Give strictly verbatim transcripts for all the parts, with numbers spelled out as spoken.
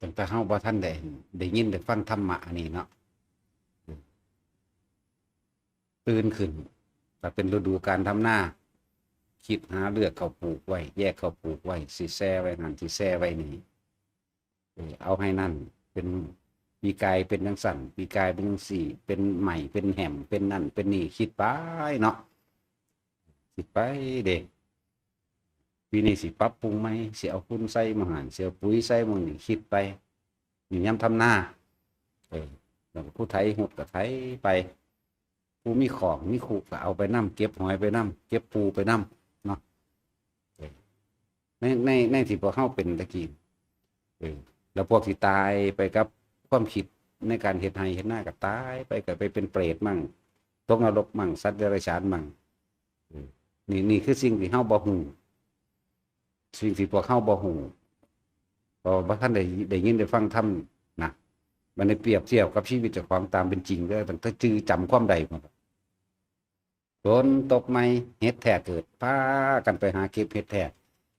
ตั้งแต่เฮาบ่ทันได้ ได้ยินได้ฟังธรรมะอันนี้เนาะ ตื่นขึ้น ก็เป็นฤดูการทำนา คิดหาเลือกข้าวปลูกไว้ แยกข้าวปลูกไว้ สิแช่ไว้นั่น สิแช่ไว้นี่ เออ เอาให้นั่น เป็น ปีกายเป็นจั่งซั้น ปีกายเป็นจั่งซี้ เป็นไม้ เป็นแหม เป็นนั่น เป็นนี่ คิดไปเนาะ คิดไปเด้ ปีนี้สิปรับปรุงใหม่ สิเอาฝุ่นใส่หม่องหั้น สิเอาปุ๋ยใส่หม่องนี่ คิดไป นี่ยามทำนา เออ แล้วก็ผู้ไถฮุดก็ไถไป ผู้มีขอกมีคุก็เอาไปนำ เก็บหอยไปนำ เก็บปูไปนำเนาะ เออ ใน ใน ในที่พวกเฮาเป็นตะกี้ เออ แล้วพวกที่ตายไปกับความคิดในการเฮ็ดไร่เฮ็ดนาก็ตายไป ก็ไปเป็นเปรตมั่ง ตกนรกมั่ง สัตว์เดรัจฉานมั่ง เออ นี่ นี่คือสิ่งที่เฮาบ่ฮู้ สิ่งที่พวกเฮาบ่ฮู้ เพราะว่าบ่ทันได้ ได้ยินได้ฟังธรรมนะ มันได้เปรียบเทียบกับชีวิตเจ้าของตามเป็นจริงเด้อ ตั้งแต่จื่อจำความได้พุ้น ฝนตกใหม่ เห็ดแท้เกิด พากันไปหาเก็บเห็ดแท้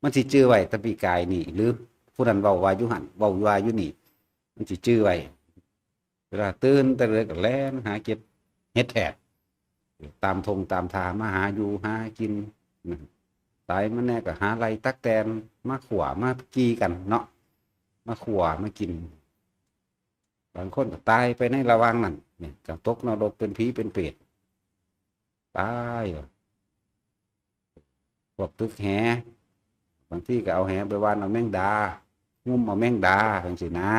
มันสิจื่อไว้แต่ปีกายนี่ หรือผู้นั้นเว้าว่าอยู่หั่น เว้าว่าอยู่นี่ มันสิจื่อไว้ เวลาตื่นแต่เลิกก็แล่นหาเก็บเห็ดแท้ ตามท่งตามท่า มาหาอยู่หากินนะ ตายมาแน่ก็หาไล่ตั๊กแตนมาขั่วมากี้กันเนาะ มาขั่วมากิน บางคนก็ตายไปในระหว่างนั้น เนี่ย ก็ตกนรกเป็นผีเป็นเปรต ตาย พวกตึกแห บางทีก็เอาแหไปหว่านเอาแมงดา งุ้มเอาแมงดาจั่งซี้นะ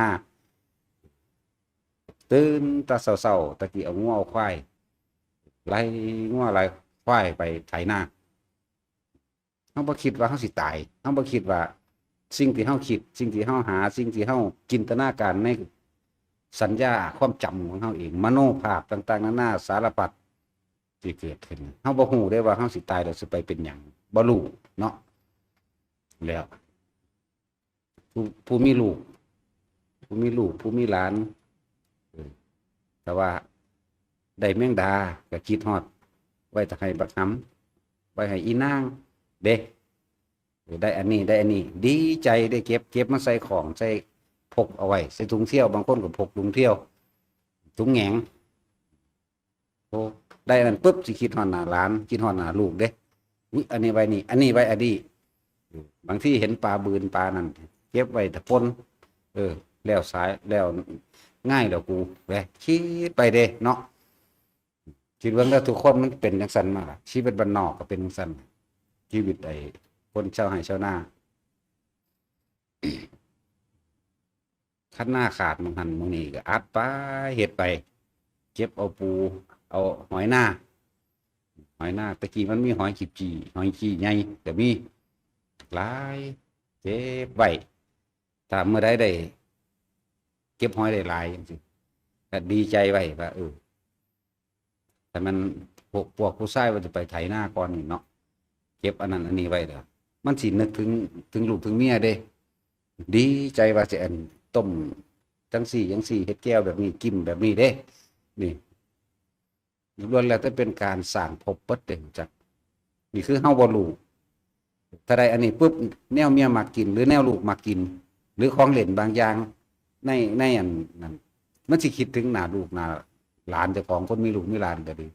ตื่นแต่เช้าๆ ตะกี้เอางัวเอาควาย ไล่งัวไล่ควายไปไถนา เฮาบ่คิดว่าเฮาสิตาย เฮาบ่คิดว่าสิ่งที่เฮาคิด สิ่งที่เฮาหา สิ่งที่เฮาจินตนาการในสัญญาความจำของเฮาเอง มโนภาพต่างๆ นานาสารพัดที่เกิดขึ้น เฮาบ่ฮู้ได้ว่าเฮาสิตายแล้วสิไปเป็นหยัง บ่รู้เนาะ แล้ว ผู้ ผู้มีลูก ผู้มีลูก ผู้มีหลาน เออ แต่ว่าได้แมงดาก็คิดฮอด ไว้ถ้าให้บักหำ ไว้ให้อีนางเด้ เออ ได้อันนี้ ได้อันนี้ ดีใจได้เก็บ เก็บมาใส่ของ ใส่พกเอาไว้ ใส่ถุงเที่ยว บางคนก็พกถุงเที่ยว ถุงแหงง โอ้ ได้อันนั้นปุ๊บ สิคิดฮอดหน้าหลาน คิดฮอดหน้าลูกเด้ อุ๊ย อันนี้ไว้นี่ อันนี้ไว้อันนี้ บางทีเห็นปลาบืนปลานั่น เก็บไว้ถ้าป่น เออ แล้วสาย แล้วง่ายแล้วกู แหม คิดไปเด้เนาะ คิดเบิ่งแล้วทุกคนมันเป็นจั่งซั้นมาล่ะ ชีวิตบ้านนอกก็เป็นจั่งซั้น ชีวิตไอ้คนชาวไร่ชาวนา คันนาขาดหม่องหั้นหม่องนี่ก็อัดไป เฮ็ดไป เก็บเอาปู เอาหอยนา หอยนา ตะกี้มันมีหอยขี้จี้ หอยขี้ใหญ่ก็มี หลาย เก็บไว้ ถ้าเมื่อใดได้ เก็บหอยได้หลายจั่งซี้ ก็ดีใจไว้ว่า เออ แต่มันพวก พวกผู้ชายว่าจะไปไถนาก่อนนี่เนาะ เก็บอันนั้นอันนี้ไว้เด้อ มันสินึกถึง ถึงลูกถึงเมียเด้ ดีใจว่าสิอันต้มจั่งซี้จั่งซี้ เฮ็ดแจ่วแบบนี้ กินแบบนี้เด้ นี่ ล้วนแล้วแต่เป็นการสร้างภพเบิดเด้ จัก นี่คือเฮาบ่รู้ ถ้าได้อันนี้ปุ๊บ แนวเมียมักกิน หรือแนวลูกมักกิน หรือของเล่นบางอย่าง ใน ในอันนั้น มันสิคิดถึงหน้าลูกหน้าหลานเจ้าของ คนมีลูกมีหลานก็ดี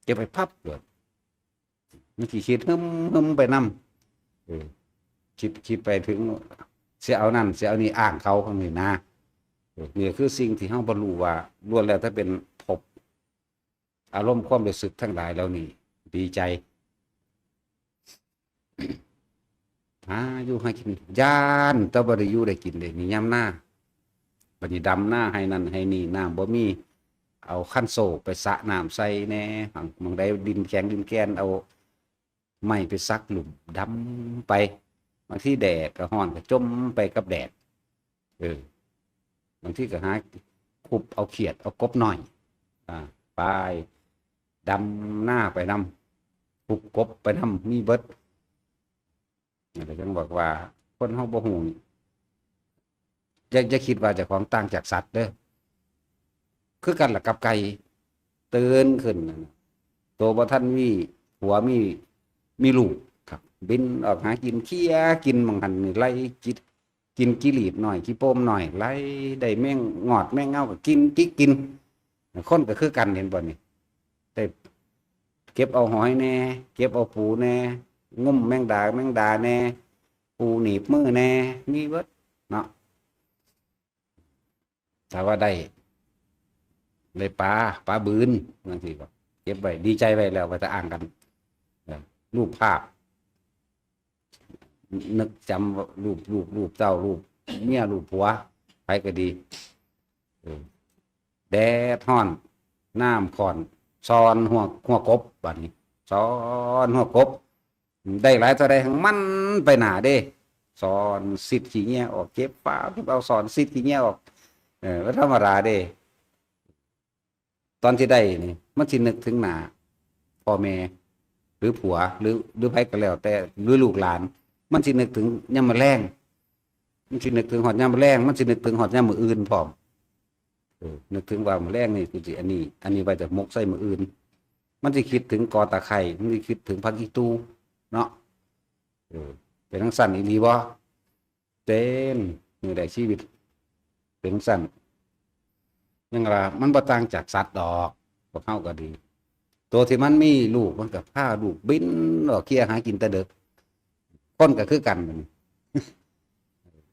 เก็บไปพับเลย มันสิคิดหึมๆ ไปนำ เออ คิด คิดไปถึง สิเอานั่น สิเอานี่ อ้างเขาจั่งซี้นะ เออ นี่คือสิ่งที่เฮาบ่รู้ว่า ล้วนแล้วแต่เป็นภพ อารมณ์ความรู้สึกทั้งหลายเหล่านี้ ดีใจ หาอยู่หากิน ย้านแต่บ่ได้อยู่ได้กินเด้ นี่ยามนา บัดนี้ดำนาไฮ่นั่นไฮ่นี่ น้ำบ่มี เอาคันโซ่ไปสะน้ำใส่แหน่ หม่อง หม่องใดดินแข็งดินแก่น เอาไม้ไปสักหลุม ดำไป บางทีแดดก็ร้อนก็จมไปกับแดด เออ บางทีก็หาคุบเอาเขียดเอากบน้อย อ่า ไป ดำนาไปนำ คุบกบไปนำ มีเบิด นั่นแหละจั่งบอกว่า คนเฮาบ่ฮู้นี่ อย่า อย่าคิดว่าเจ้าของต่างจากสัตว์เด้อ คือกันล่ะกับไก่ ตื่นขึ้นนั่นน่ะ โตบ่ทันมีผัวมี มีลูกครับ บินออกหากิน เขี่ยกินหม่องหั้นนี่ ไล่จิต กินขี้หลีดหน่อย ขี้โป้มหน่อย ไล่ได้แมงงอดแมงเง่าก็กิน จิกกิน คนก็คือกัน เห็นบ่นี่ ได้เก็บเอาหอยแหน่ เก็บเอาปูแหน่ งุ้มแมงดา แมงดาแหน่ ปูหนีบมือแหน่ มีเบิดเนาะ ถ้าว่าได้ ได้ปลา ปลาบืนจั่งซี้ก็เก็บไว้ ดีใจไว้แล้ว ไว้ถ้าอ้างกัน เออ รูปภาพ นึกจำรูป รูป รูปเจ้า รูปเมีย รูปผัว ไผก็ดี เออ แดดร้อน น้ำข้อน ซ่อนหัว หัวกบ บัดนี้ ซ่อนหัวกบ ได้หลายเท่าใด หั่งมันไปหน้าเด้ ซ่อนซิดขี้เหงื่อออก เก็บปลา เก็บเอา ซ่อนซิดขี้เหงื่อออก เออ บ่ธรรมดาเด้ ตอนที่ได้นี่ มันสินึกถึงหน้าพ่อแม่ หรือผัว หรือ หรือไผก็แล้วแต่ หรือลูกหลาน มันสินึกถึงยามมื้อแลง มันสินึกถึงฮอดยามมื้อแลง มันสินึกถึงฮอดยามมื้ออื่นพร้อม เออ นึกถึงว่ามื้อแลงนี่กูสิอันนี้ อันนี้ไว้แต่หมกใส่มื้ออื่น มันสิคิดถึงกอตะไคร้ มันสิคิดถึงผักอีตูเนาะ เออ เป็นจั่งซั้นอีหลีบ่ เป็น นี่แหละชีวิต เป็นจั่งซั้น ยังว่ามันบ่ต่างจากสัตว์ดอก พวกเฮาก็ดี ตัวที่มันมีลูกมันก็พาลูกบินออกเคลียร์หากินแต่เดิก คนก็คือกัน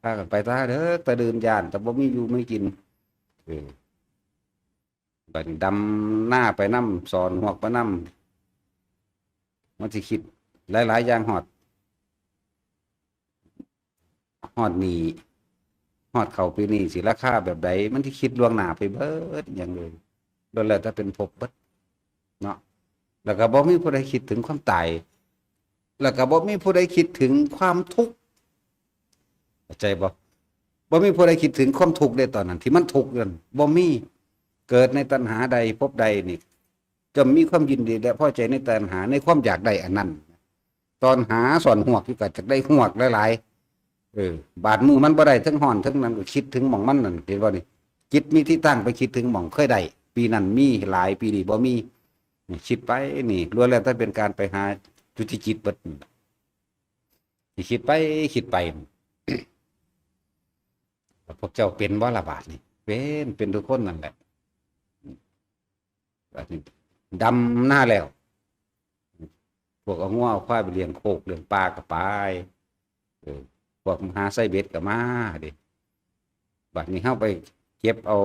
พากันไปแต่เดิกแต่ดื่น ย้านแต่บ่มีอยู่มีกิน เออ บัดนี้ดำนาไปนำ ซ่อนฮวกไปนำ มันสิคิดหลายๆอย่าง ฮอด ฮอดหนี้ ฮอดเข้าปีนี้สิราคาแบบใด มันสิคิดล่วงหน้าไปเบิดหยังเลย ล้วนแล้วแต่เป็นภพเบิดเนาะ แล้วก็บ่มีผู้ใดคิดถึงความตาย แล้วก็บ่มีผู้ใดคิดถึงความทุกข์ เข้าใจบ่ บ่มีผู้ใดคิดถึงความทุกข์เด้ ตอนนั้นที่มันทุกข์นั่น บ่มี เกิดในตัณหาใดภพใดนี่ ย่อมมีความยินดีและพอใจในตัณหา ในความอยากได้อันนั้น ซ่อนหาซ่อนฮวกอยู่ ก็อยากได้ฮวกหลายๆ เออ บาดมื้อมันบ่ได้ เทิงฮ้อนเทิงนั้น ก็คิดถึงหม่องมันนั่น เห็นบ่นี่ จิตมีที่ตั้งไปคิดถึงหม่องเคยได้ ปีนั้นมีหลาย ปีนี้บ่มี นี่คิดไปนี่ ล้วนแล้วแต่เป็นการไปหาจุติจิตเบิด นี่คิดไปคิดไป พวกเจ้าเป็นบ่ล่ะบาดนี้ เป็น เป็นทุกคนนั่นแหละ บาดนี้ดำนาแล้ว พวกเอางัวเอาควายไปเลี้ยงโคกเลี้ยงป่าก็ไป เออ พวกหาไส้เบ็ดก็มาเด้ บาดนี้เฮาไปเก็บเอา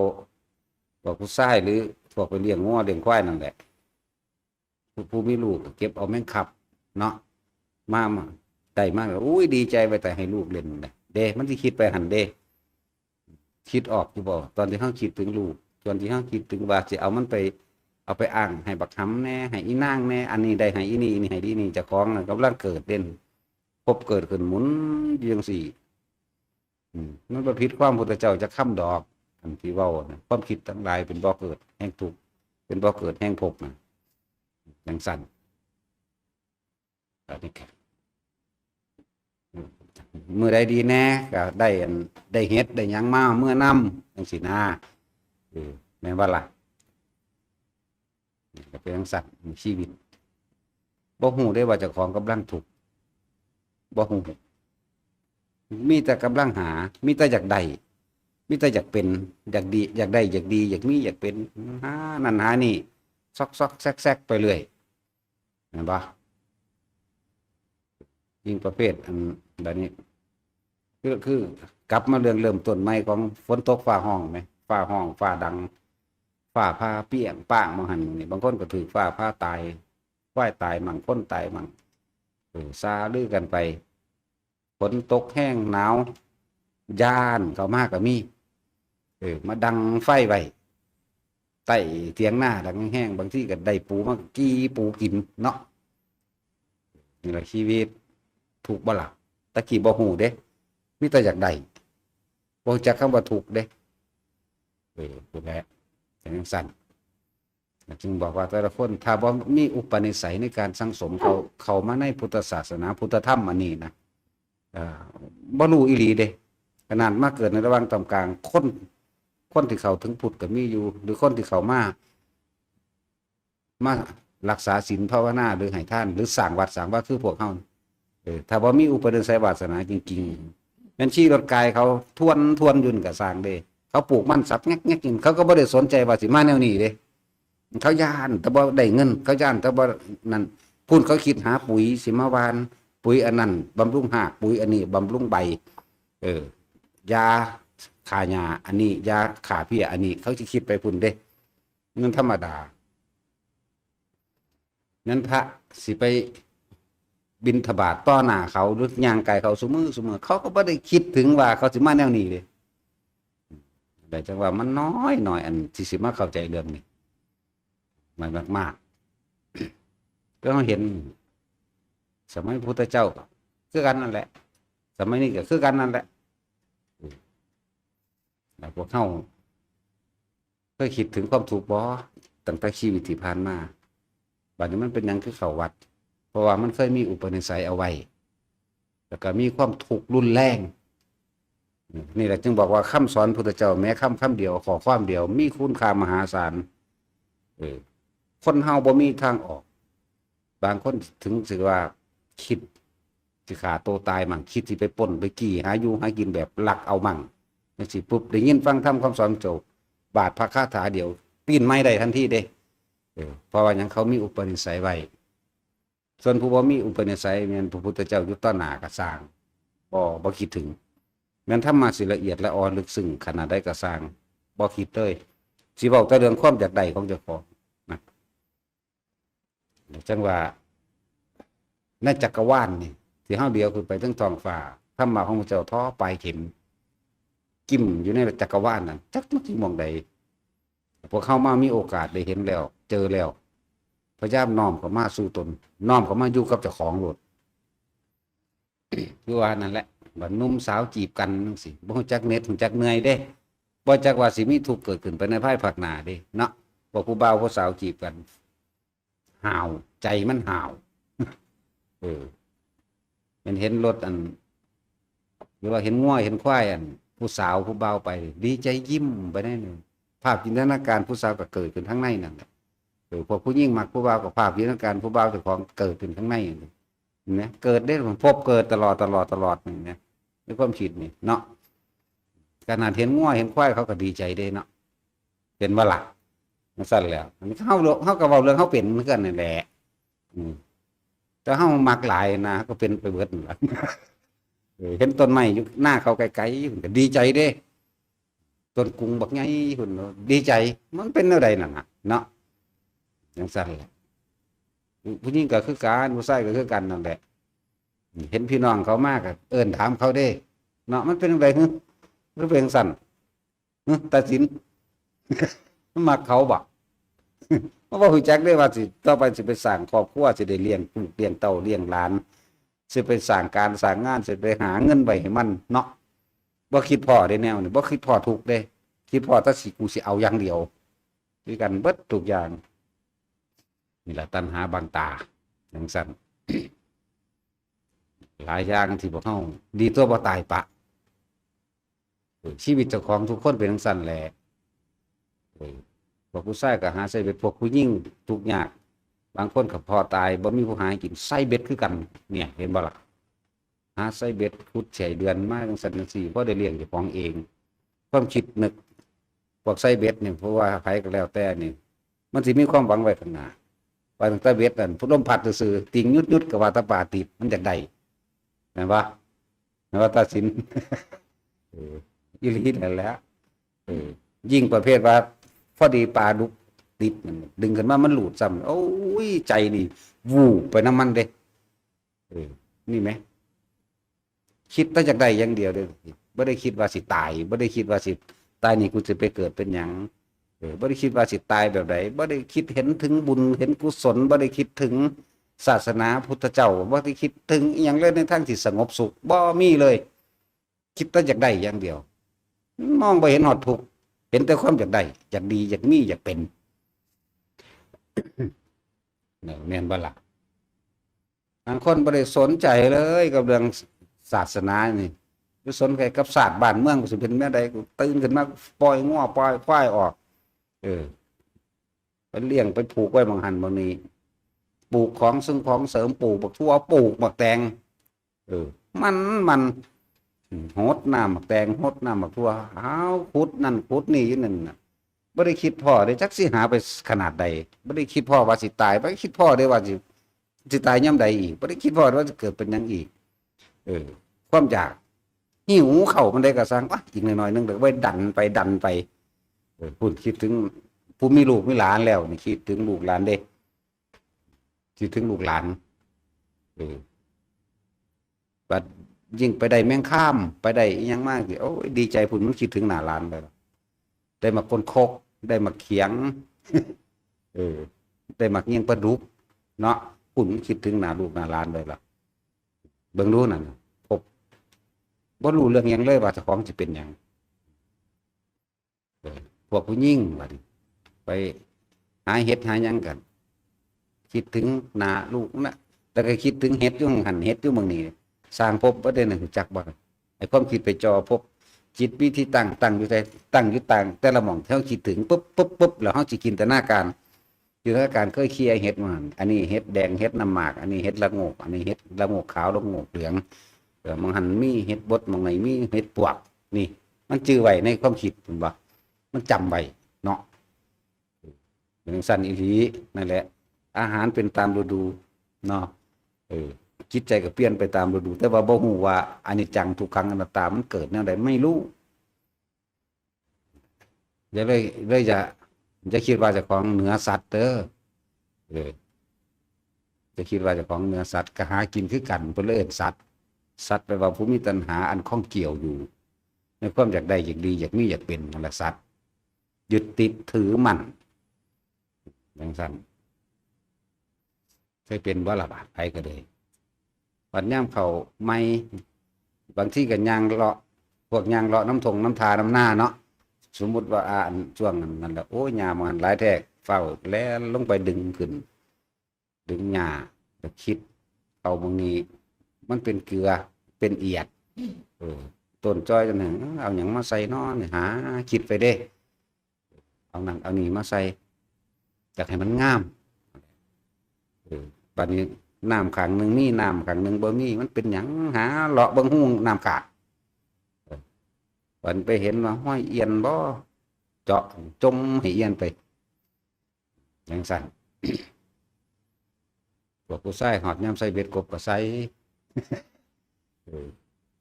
พวกผู้ชายหรือพวกไปเลี้ยงงัวเลี้ยงควายนั่นแหละ ผู้ ผู้มีลูกก็เก็บเอาแมงคับเนาะ มา มา ได้มาแล้ว อุ้ย ดีใจไปแต่ให้ลูกเล่นนะเด้ มันสิคิดไปหั่นเด้ คิดออกอยู่บ่ ตอนที่เฮาคิดถึงลูก ตอนที่เฮาคิดถึงว่าสิเอามันไป เอาไปอ้างให้บักหำแหน่ ให้อีนางแหน่ อันนี้ได้ให้อีนี่ อีนี่ให้อีนี่ เจ้าของน่ะกำลังเกิดเด่น ภพเกิดขึ้นหมุนอยู่จั่งซี้ อืม มันบ่ผิดความพุทธเจ้าจักคำดอก อันที่เว้าน่ะ ความคิดทั้งหลายเป็นบ่อเกิดแห่งทุกข์ เป็นบ่อเกิดแห่งภพน่ะ จั่งซั้น อันนี้ก็ มื้อใดดีแหน่ ก็ได้อัน ได้เห็ดได้หยังมาเมือนำ จั่งซี้นะ เออ แม่นบ่ล่ะ ก็เป็นจั่งซั้น ชีวิต บ่ฮู้เด้ว่าเจ้าของกำลังทุกข์ บ่ฮู้ มีแต่กำลังหา มีแต่อยากได้ มีแต่อยากเป็น อยากดี อยากได้ อยากดี อยากมี อยากเป็น หานั่นหานี่ ซอกๆ แซกๆ ไปเรื่อย แม่นบ่ ยิ่งประเภทอันใดนี้ คือ คือกลับมาเรื่องเริ่มต้นใหม่ของฝนตกฟ้าฮ้องแหม ฟ้าฮ้อง ฟ้าดัง ฟ้าผ่าเปรี้ยงป้าง บางหั่นนี่ บางคนก็ถืกฟ้าผ่าตาย ควายตายมั่ง คนตายมั่ง เออ ซาลือกันไป ฝนตกแฮง หนาว ย้านเข้ามาก็มี เออ มาดังไฟไว้ ใต้เถียงนาดังแฮง บางทีก็ได้ปูมากี้ปูกินเนาะ นี่แหละชีวิต ทุกข์บ่ล่ะ ตะกี้บ่ฮู้เด้ มีแต่อยากได้ บ่รู้จักคำว่าทุกข์เด้ เออ พู้นแหละ เป็นจั่งซั้น จึงบอกว่าแต่ละคนถ้าบ่มีอุปนิสัยในการสั่งสม เข้า เข้ามาในพุทธศาสนา พุทธธรรมอันนี้นะ เอ่อ บ่รู้อีหลีเด้ ขนาดมาเกิดในระหว่างท่ามกลางคน คนที่เข้าถึงพุทธก็มีอยู่ หรือคนที่เข้ามา มารักษาศีลภาวนา หรือให้ทาน หรือสร้างวัดสร้างวาคือพวกเฮา เออ ถ้าบ่มีอุปนิสัยวาสนาจริง แม่นขี่รถกายเขาทวนทวนอยู่นั่นก็ซ่างเด้ เขาปลูกมันสับแงกแงกอยู่ เขาก็บ่ได้สนใจว่าสิมาแนวนี้เด้ เขาย้านแต่บ่ได้เงิน เขาย้านแต่บ่นั่น พุ้นเขาคิดหาปุ๋ยสิมาหว่าน ปุ๋ยอันนั้นบำรุงราก ปุ๋ยอันนี้บำรุงใบ เออ ยาฆ่าหญ้าอันนี้ ยาฆ่าเพี้ยอันนี้ เขาสิคิดไปพุ้นเด้ มันธรรมดา นั้นพระสิไปบิณฑบาตต่อหน้าเขา หรือย่างกายเขาซุมื้อซุมื้อ เขาก็บ่ได้คิดถึงว่าเขาสิมาแนวนี้เลย แต่จังว่ามันน้อยหน่อยอันที่สิมาเข้าใจเรื่องนี้ มันมากๆ ก็เฮาเห็น สมัยพุทธเจ้าก็คือกันนั่นแหละ สมัยนี้ก็คือกันนั่นแหละ แล้วพวกเฮาเคยคิดถึงความทุกข์บ่ ตั้งแต่ชีวิตที่ผ่านมา บัดนี้มันเป็นหยังคือเข้าวัด เพราะว่ามันเคยมีอุปนิสัยเอาไว้ แล้วก็มีความทุกข์รุนแรง นี่แหละจึงบอกว่าคำสอนพุทธเจ้าแม้คำคำเดียว ข้อความเดียว มีคุณค่ามหาศาล เออ คนเฮาบ่มีทางออก บางคนถึงสิว่าคิดสิฆ่าตัวตายมั่ง คิดสิไปปล้นไปจี้หาอยู่หากินแบบลักเอามั่ง จังซี้ปุ๊บ ได้ยินฟังธรรมคำสอนจบ บาทพระคาถาเดียว ปีนไม้ได้ทันทีเด้ เออ เพราะว่าหยัง เขามีอุปนิสัยไว้ ส่วนผู้บ่มีอุปนิสัย แม่นพระพุทธเจ้าอยู่ต่อหน้าก็ซ่าง บ่ บ่คิดถึง แม่นธรรมะสิละเอียดละอ่อนลึกซึ้งขนาดใดก็ซ่าง บ่คิดเลย สิเว้าแต่เรื่องความอยากได้ของเจ้าของนะ จังว่า ในจักรวาลนี่ ที่เฮาเหลียวขึ้นไปถึงท้องฟ้า ธรรมะของพระเจ้าทอปลายเข็ม กิ่มอยู่ในจักรวาลนั่น จักมันสิหม่องใด พวกเฮามามีโอกาสได้เห็นแล้ว เจอแล้ว พยายามน้อมเข้ามาสู่ตน น้อมเข้ามาอยู่กับเจ้าของโลด คือว่านั่นแหละ บัดหนุ่มสาวจีบกันจังซี้ บ่รู้จักเหน็ด รู้จักเหนื่อยเด้ บ่จักว่าสิมีทุกข์เกิดขึ้นไปในภายภาคหน้าเด้เนาะ พวกผู้บ่าวผู้สาวจีบกัน ห้าว ใจมันห้าว เออ แม่นเห็นรถอัน หรือว่าเห็นงัวเห็นควายอัน ผู้สาวผู้บ่าวไป ดีใจยิ้มไปได้เลย ภาพจินตนาการผู้สาวก็เกิดขึ้นข้างในนั่นแหละ เออ พวกผู้หญิงมักผู้บ่าวก็ภาพจินตนาการผู้บ่าวเจ้าของเกิดขึ้นข้างในนั่นแหละ เห็นไหม เกิดได้ พบเกิดตลอด ตลอด ตลอด เห็นไหม ในความคิดนี่เนาะ ขนาดเห็นงัวเห็นควายเขาก็ดีใจเด้เนาะ เป็นบ่ล่ะ จังซั่นแหล้ว อันนี้เฮา เฮาก็เว้าเรื่องเฮาเป็นคือกันนั่นแหละ อืม แต่เฮามักหลายนะ ก็เป็นไปเบิดนั่นล่ะ เออ เห็นต้นไม้อยู่หน้าเขาไกลๆ ก็ดีใจเด้ ต้นกุงบักใหญ่พุ้น ดีใจ มันเป็นแนวใดนั่นน่ะ เนาะ จังซั่นแหละ ผู้หญิงก็คือกัน ผู้ชายก็คือกันนั่นแหละ เห็นพี่น้องเขามาก็เอิ้นถามเขาเด้ เนาะ มันเป็นจั่งใด หึ คือเป็นจั่งซั่น หึ ตาสิน มันมักเขาบ่ มันบ่รู้จักเด้ว่าสิ ต่อไปสิไปสร้างครอบครัว สิได้เลี้ยงลูกเลี้ยงเต้าเลี้ยงหลาน สิไปสร้างการสร้างงาน สิไปหาเงินไว้ให้มันเนาะ บ่คิดพ้อเด้แนวนี้ บ่คิดพ้อทุกข์เด้ คิดพ้อแต่สิ กูสิเอาอย่างเดียว คือกันเบิดทุกอย่าง นี่ล่ะตัณหาบังตา จังซั่น หลายอย่างที่พวกเฮาดีตัวบ่ตายปะ เออ ชีวิตเจ้าของทุกคนเป็นจังซั่นแหละ เออ พวกผู้ชายก็หาใส่เบ็ด พวกผู้หญิงทุกข์ยาก บางคนก็พ้อตาย บ่มีผู้หาให้กิน ใส่เบ็ดคือกัน เนี่ย เห็นบ่ล่ะ หาใส่เบ็ด ขุดใส่เดือนมาจังซั่นจังซี่ พอได้เลี้ยงเจ้าของเอง ความคิดนึก พวกใส่เบ็ดเนี่ย เพราะว่าไผก็แล้วแต่นี่ มันสิมีความหวังไว้ข้างหน้า ว่าตั้งแต่เบ็ดนั่น ลมพัดซื่อๆ ติ่งยุดๆ ก็ว่าแต่ปลาติด มันอยากได้ แม่นบ่ แม่นบ่ตาสิน เออ อีหลีนั่นแหละ เออ ยิ่งประเภทว่า พอดีปลาดุกติดนั่น ดึงขึ้นมามันหลุดซ้ำ โอ้ย ใจนี่ วูบไปนำมันเด้ เออ นี่แหม คิดแต่อยากได้อย่างเดียวเด้อ บ่ได้คิดว่าสิตาย บ่ได้คิดว่าสิตายนี่กูสิไปเกิดเป็นหยัง เออ บ่ได้คิดว่าสิตายแบบใด บ่ได้คิดเห็นถึงบุญ เห็นกุศล บ่ได้คิดถึงศาสนาพุทธเจ้า บ่ได้คิดถึงอิหยังเลยในทางที่สงบสุข บ่มีเลย คิดแต่อยากได้อย่างเดียว มองบ่เห็นฮอดทุกข์ เห็นแต่ความอยากได้ อยากดี อยากมี อยากเป็น เนี่ย แม่นบ่ล่ะ บางคนบ่ได้สนใจเลยกับเรื่องศาสนานี่ บ่สนใจกับชาติบ้านเมือง กูสิเป็นแนวใด กูตื่นขึ้นมา ปล่อยงัว ปล่อยควายออก เออ ไปเลี้ยง ไปผูกไว้หม่องหั่นหม่องนี้ ปลูกของซึ่งของเสริม ปลูกบักถั่ว ปลูกบักแตง เออ มัน มัน อืม หดน้ำหมากแตง หดน้ำหมากถั่ว หาวขุดนั่นขุดนี่อยู่นั่นน่ะ บ่ได้คิดพ้อเด้ จักสิหาไปขนาดใด บ่ได้คิดพ้อว่าสิตาย บ่ได้คิดพ้อเด้ว่าสิ สิตายยามใดอีก บ่ได้คิดพ้อว่าสิเกิดเป็นหยังอีก เออ ความอยาก หิวข้าวปานใดก็ซ่าง อ่ะ อีกหน่อยๆหนึ่ง เดี๋ยวไว้ดันไป ดันไป เออ พู้นคิดถึงผู้มีลูกมีหลานแล้วนี่ คิดถึงลูกหลานเด้ คิดถึงลูกหลาน เออ บัดยิ่งไปได้แมงคาม ไปได้อิหยังมาสิ โอ้ย ดีใจพู้น มันคิดถึงหน้าหลานเลยล่ะ ได้หมากก้นคก ได้หมากเขียง เออ ได้หมากเงี้ยงปลาดุก เนาะ พู้นมันคิดถึงหน้าลูกหน้าหลานเลยล่ะ เบิ่งดูนั่นน่ะ พบ บ่รู้เรื่องหยังเลยว่าเจ้าของสิเป็นหยัง เออ พวกผู้หญิงบัดนี้ ไปหาเห็ดหาหยังกัน คิดถึงหน้าลูกนะ แล้วก็คิดถึงเห็ดอยู่หั่น เห็ดอยู่หม่องนี้ ซ่างพบบ่ได้นะ รู้จักบ่ ไอ้ความคิดไปจ่อพบ จิตมีที่ตั้ง ตั้งอยู่ใส ตั้งอยู่ต่าง แต่ละหม่องที่เฮาคิดถึง ปึ๊บ ปึ๊บ ปึ๊บ แล้วเฮาสิจินตนาการ จินตนาการเคยเคลียร์เห็ดมาหั่น อันนี้เห็ดแดง เห็ดน้ำหมาก อันนี้เห็ดละโงก อันนี้เห็ดละโงกขาว ละโงกเหลือง เออ หม่องหั่นมีเห็ดบด หม่องไหนมีเห็ดปวก นี่ มันจื่อไว้ในความคิด เห็นบ่ มันจำไว้เนาะ เป็นจั่งซั้นอีหลี นั่นแหละ อาหารเป็นตามฤดู เนาะ เออ จิตใจก็เปลี่ยนไปตามฤดู แต่ว่าบ่ฮู้ว่าอนิจจัง ทุกขัง อนัตตา มันเกิดแนวใด ไม่รู้ อย่าเลย เลยอย่า อย่าคิดว่าเจ้าของเหนือสัตว์เด้อ เออ อย่าคิดว่าเจ้าของเหนือสัตว์ ก็หากินคือกัน เพิ่นเลยเอิ้นสัตว์ สัตว์แปลว่าผู้มีตัณหาอันข้องเกี่ยวอยู่ ในความอยากได้ อยากดี อยากมี อยากเป็น นั่นแหละสัตว์ ยึดติดถือมั่น จั่งซั้น เคยเป็นบ่ล่ะบาด ไผก็เลย บัดยามเข้าใหม่ บางทีก็ย่างเลาะ พวกย่างเลาะนำท่งนำท่านำนาเนาะ สมมุติว่า อ่า อันช่วงนั้น นั่นแหละ โอ้ย หญ้าหม่องหั่นหลายแท้ ฟ้าวแล่นลงไปดึงขึ้น ดึงหญ้า ก็คิด เอาหม่องนี้ มันเป็นเกลือ เป็นเอียด เออ ต้นจ้อยจั่งนั้น เอาหยังมาใส่น้อนี่ หาคิดไปเด้ เอานั่นเอานี่มาใส่ อยากให้มันงาม เออ บัดนี้น้ำข้างหนึ่งมี น้ำข้างหนึ่งบ่มี มันเป็นหยัง หาเลาะเบิ่งฮูน้ำขาด เออ บัดไปเห็นว่าห้อยเอียนบ่ เจาะจมให้เอียนไป จั่งซั้น พวกผู้ชายฮอดยามใส่เบ็ดกบก็ใส่ เออ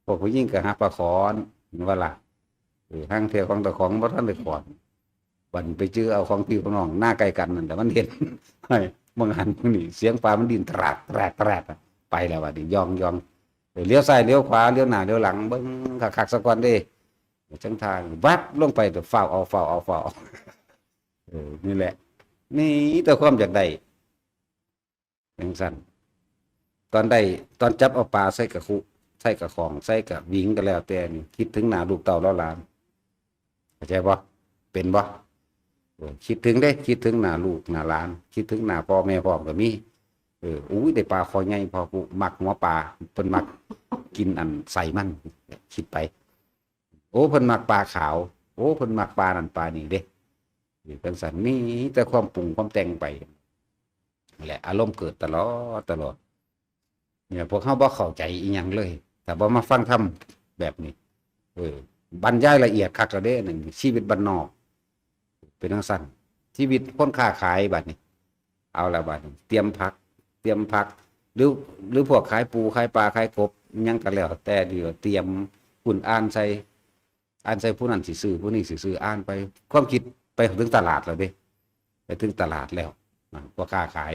พวกผู้หญิงก็หาปลาขอน แม่นบ่ล่ะ เออ ห่าลางเทื่อของเจ้าของบ่ทันได้ขอน บัดไปเจอเอาของพี่ของน้องหน้าใกล้กันนั่นแหละ มันเห็น เฮ้ย บางอันนี่เสียงปลามันดิ้นตราด ตราด ตราดอะ ไปแล้วบัดนี้ ย่อง ย่อง เออ เลี้ยวซ้ายเลี้ยวขวา เลี้ยวหน้าเลี้ยวหลัง เบิ่งคักๆซะก่อนเด้ จั่งทางวับลงไป เดี๋ยวฟ้าวเอา ฟ้าวเอา ฟ้าวเอา เออ นี่แหละ นี่แต่ความอยากได้ จั่งซั้น ตอนได้ ตอนจับเอาปลาใส่กะคุ ใส่กะของ ใส่กะหวิงก็แล้วแต่นี่ คิดถึงหน้าลูกเต้าเหล่าหลาน เข้าใจบ่ เป็นบ่ เออ คิดถึงเด้ คิดถึงหน้าลูกหน้าหลาน คิดถึงหน้าพ่อแม่พร้อมก็มี เออ อุ้ย ได้ปลาคอใหญ่ พ่อกูมักหัวปลา เพิ่นมักกินอันไส้มัน คิดไป โอ้ เพิ่นมักปลาขาว โอ้ เพิ่นมักปลานั่นปลานี่เด้ นี่จั่งซั้น มีแต่ความปรุงความแต่งไป แหละ อารมณ์เกิดตลอด ตลอด เนี่ย พวกเฮาบ่เข้าใจอีหยังเลย ถ้าบ่มาฟังธรรมแบบนี้ เออ บรรยายละเอียดคักแล้วเด้ นั่นชีวิตบ้านนอก เป็นจั่งซั้น ชีวิตคนค้าขายบัดนี้ เอาละบัดนี้ เตรียมผัก เตรียมผัก หรือ หรือพวกขายปู ขายปลา ขายกบ หยังก็แล้วแต่ ที่ว่าเตรียม คุณอ่านใส่ อ่านใส่ผู้นั้นสิซื้อ ผู้นี้สิซื้อ อ่านไป ความคิดไปถึงตลาดแล้วเด้ ไปถึงตลาดแล้ว อ่า พวกค้าขาย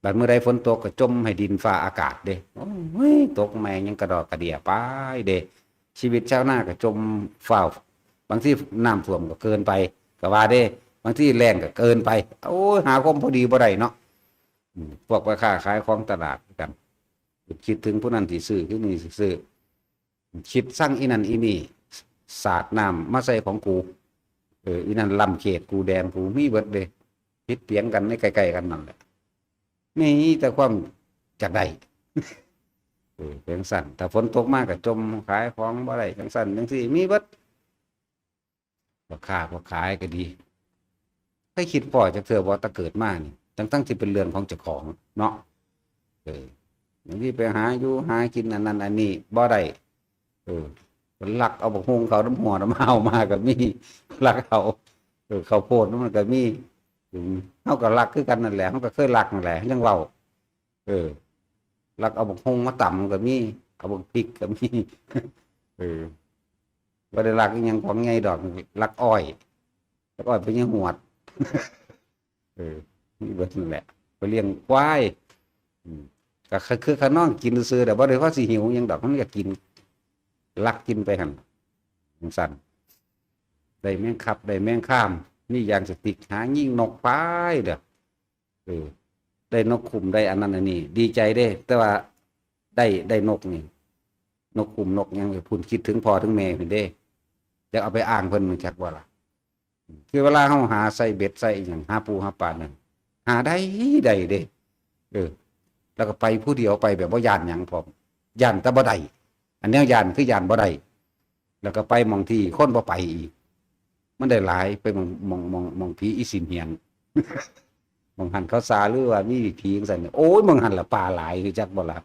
บัดมื้อใดฝนตกก็จมให้ดินฟ้าอากาศเด้ โอ้ย ตกแม่งยังกระดอกกระเดี่ยไปเด้ ชีวิตชาวนาก็จมฟ้าว บางทีน้ำท่วมก็เกินไป ก็ว่าเด้ บางทีแล้งก็เกินไป โอ้ย หาความพอดีบ่ได้เนาะ อืม พวกไปค้าขายของตลาดกัน คิดถึงผู้นั้นสิซื้อ ผู้นี้สิซื้อ คิดซังอีนั่นอีนี่ สาดน้ำมาใส่ของกู เออ อีนั่นล้ำเขตกู แดนกู มีเบิดเด้ ผิดเถียงกันในใกล้ๆกันนั่นแหละ มีแต่ความอยากได้ เออ เป็นจั่งซั้น ถ้าฝนตกมาก็จม ขายของบ่ได้ จั่งซั้นจั่งซี้ มีเบิด พ่อค้าพ่อขายก็ดี เคยคิดพ้อจักเทื่อบ่ แต่เกิดมานี่ ทั้งๆที่เป็นเรือนของเจ้าของเนาะ เออ บางทีไปหาอยู่หากินอันนั้นอันนี้บ่ได้ เออ ลักเอาบักฮุ่งเขาน้ำหัวน้ำเฮามาก็มี ลักเอา เออ ข้าวโพดมันก็มี อืม เฮาก็ลักคือกันนั่นแหละ เฮาก็เคยลักนั่นแหละ ยังเว้า เออ ลักเอาบักฮุ่งมาตำก็มี เอาบักพริกก็มี เออ บ่ได้ลักอิหยังของใหญ่ดอก ลักอ้อย ลักอ้อยไปยังหวด เออ มีเบิดนั่นแหละ ไปเลี้ยงควาย อืม ก็คือ คือขะน้องกินซื่อๆ แต่บ่ได้ว่าสิหิวหยังดอก มันก็กิน ลักกินไปหั่น จั่งซั้น ได้แมงคับ ได้แมงคาม มียางสติ๊ก หายิงนกไปเด้อ เออ ได้นกคุ้ม ได้อันนั้นอันนี้ ดีใจเด้ แต่ว่าได้ ได้นกนี่ นกคุ้ม นกหยัง พุ้น คิดถึงพ่อถึงแม่พุ้นเด้ อยากเอาไปอ้างเพิ่น จักบ่ล่ะ คือเวลาเฮาหาใส่เบ็ดใส่อิหยัง หาปูหาปลานั่น หาได้ ได้เด้ เออ แล้วก็ไปผู้เดียว ไปแบบบ่ย้านหยังพร้อม ย้านแต่บ่ได้ อันแนวย้านคือย้านบ่ได้ แล้วก็ไปหม่องที่คนบ่ไปอีก มันได้หลาย ไปหม่อง หม่อง หม่อง หม่องผีอีสินเหียน หม่องหั่นเขาซา หรือว่ามีผีจั่งซั้นเนี่ย โอ้ย หม่องหั่นล่ะปลาหลาย คือจักบ่ล่ะ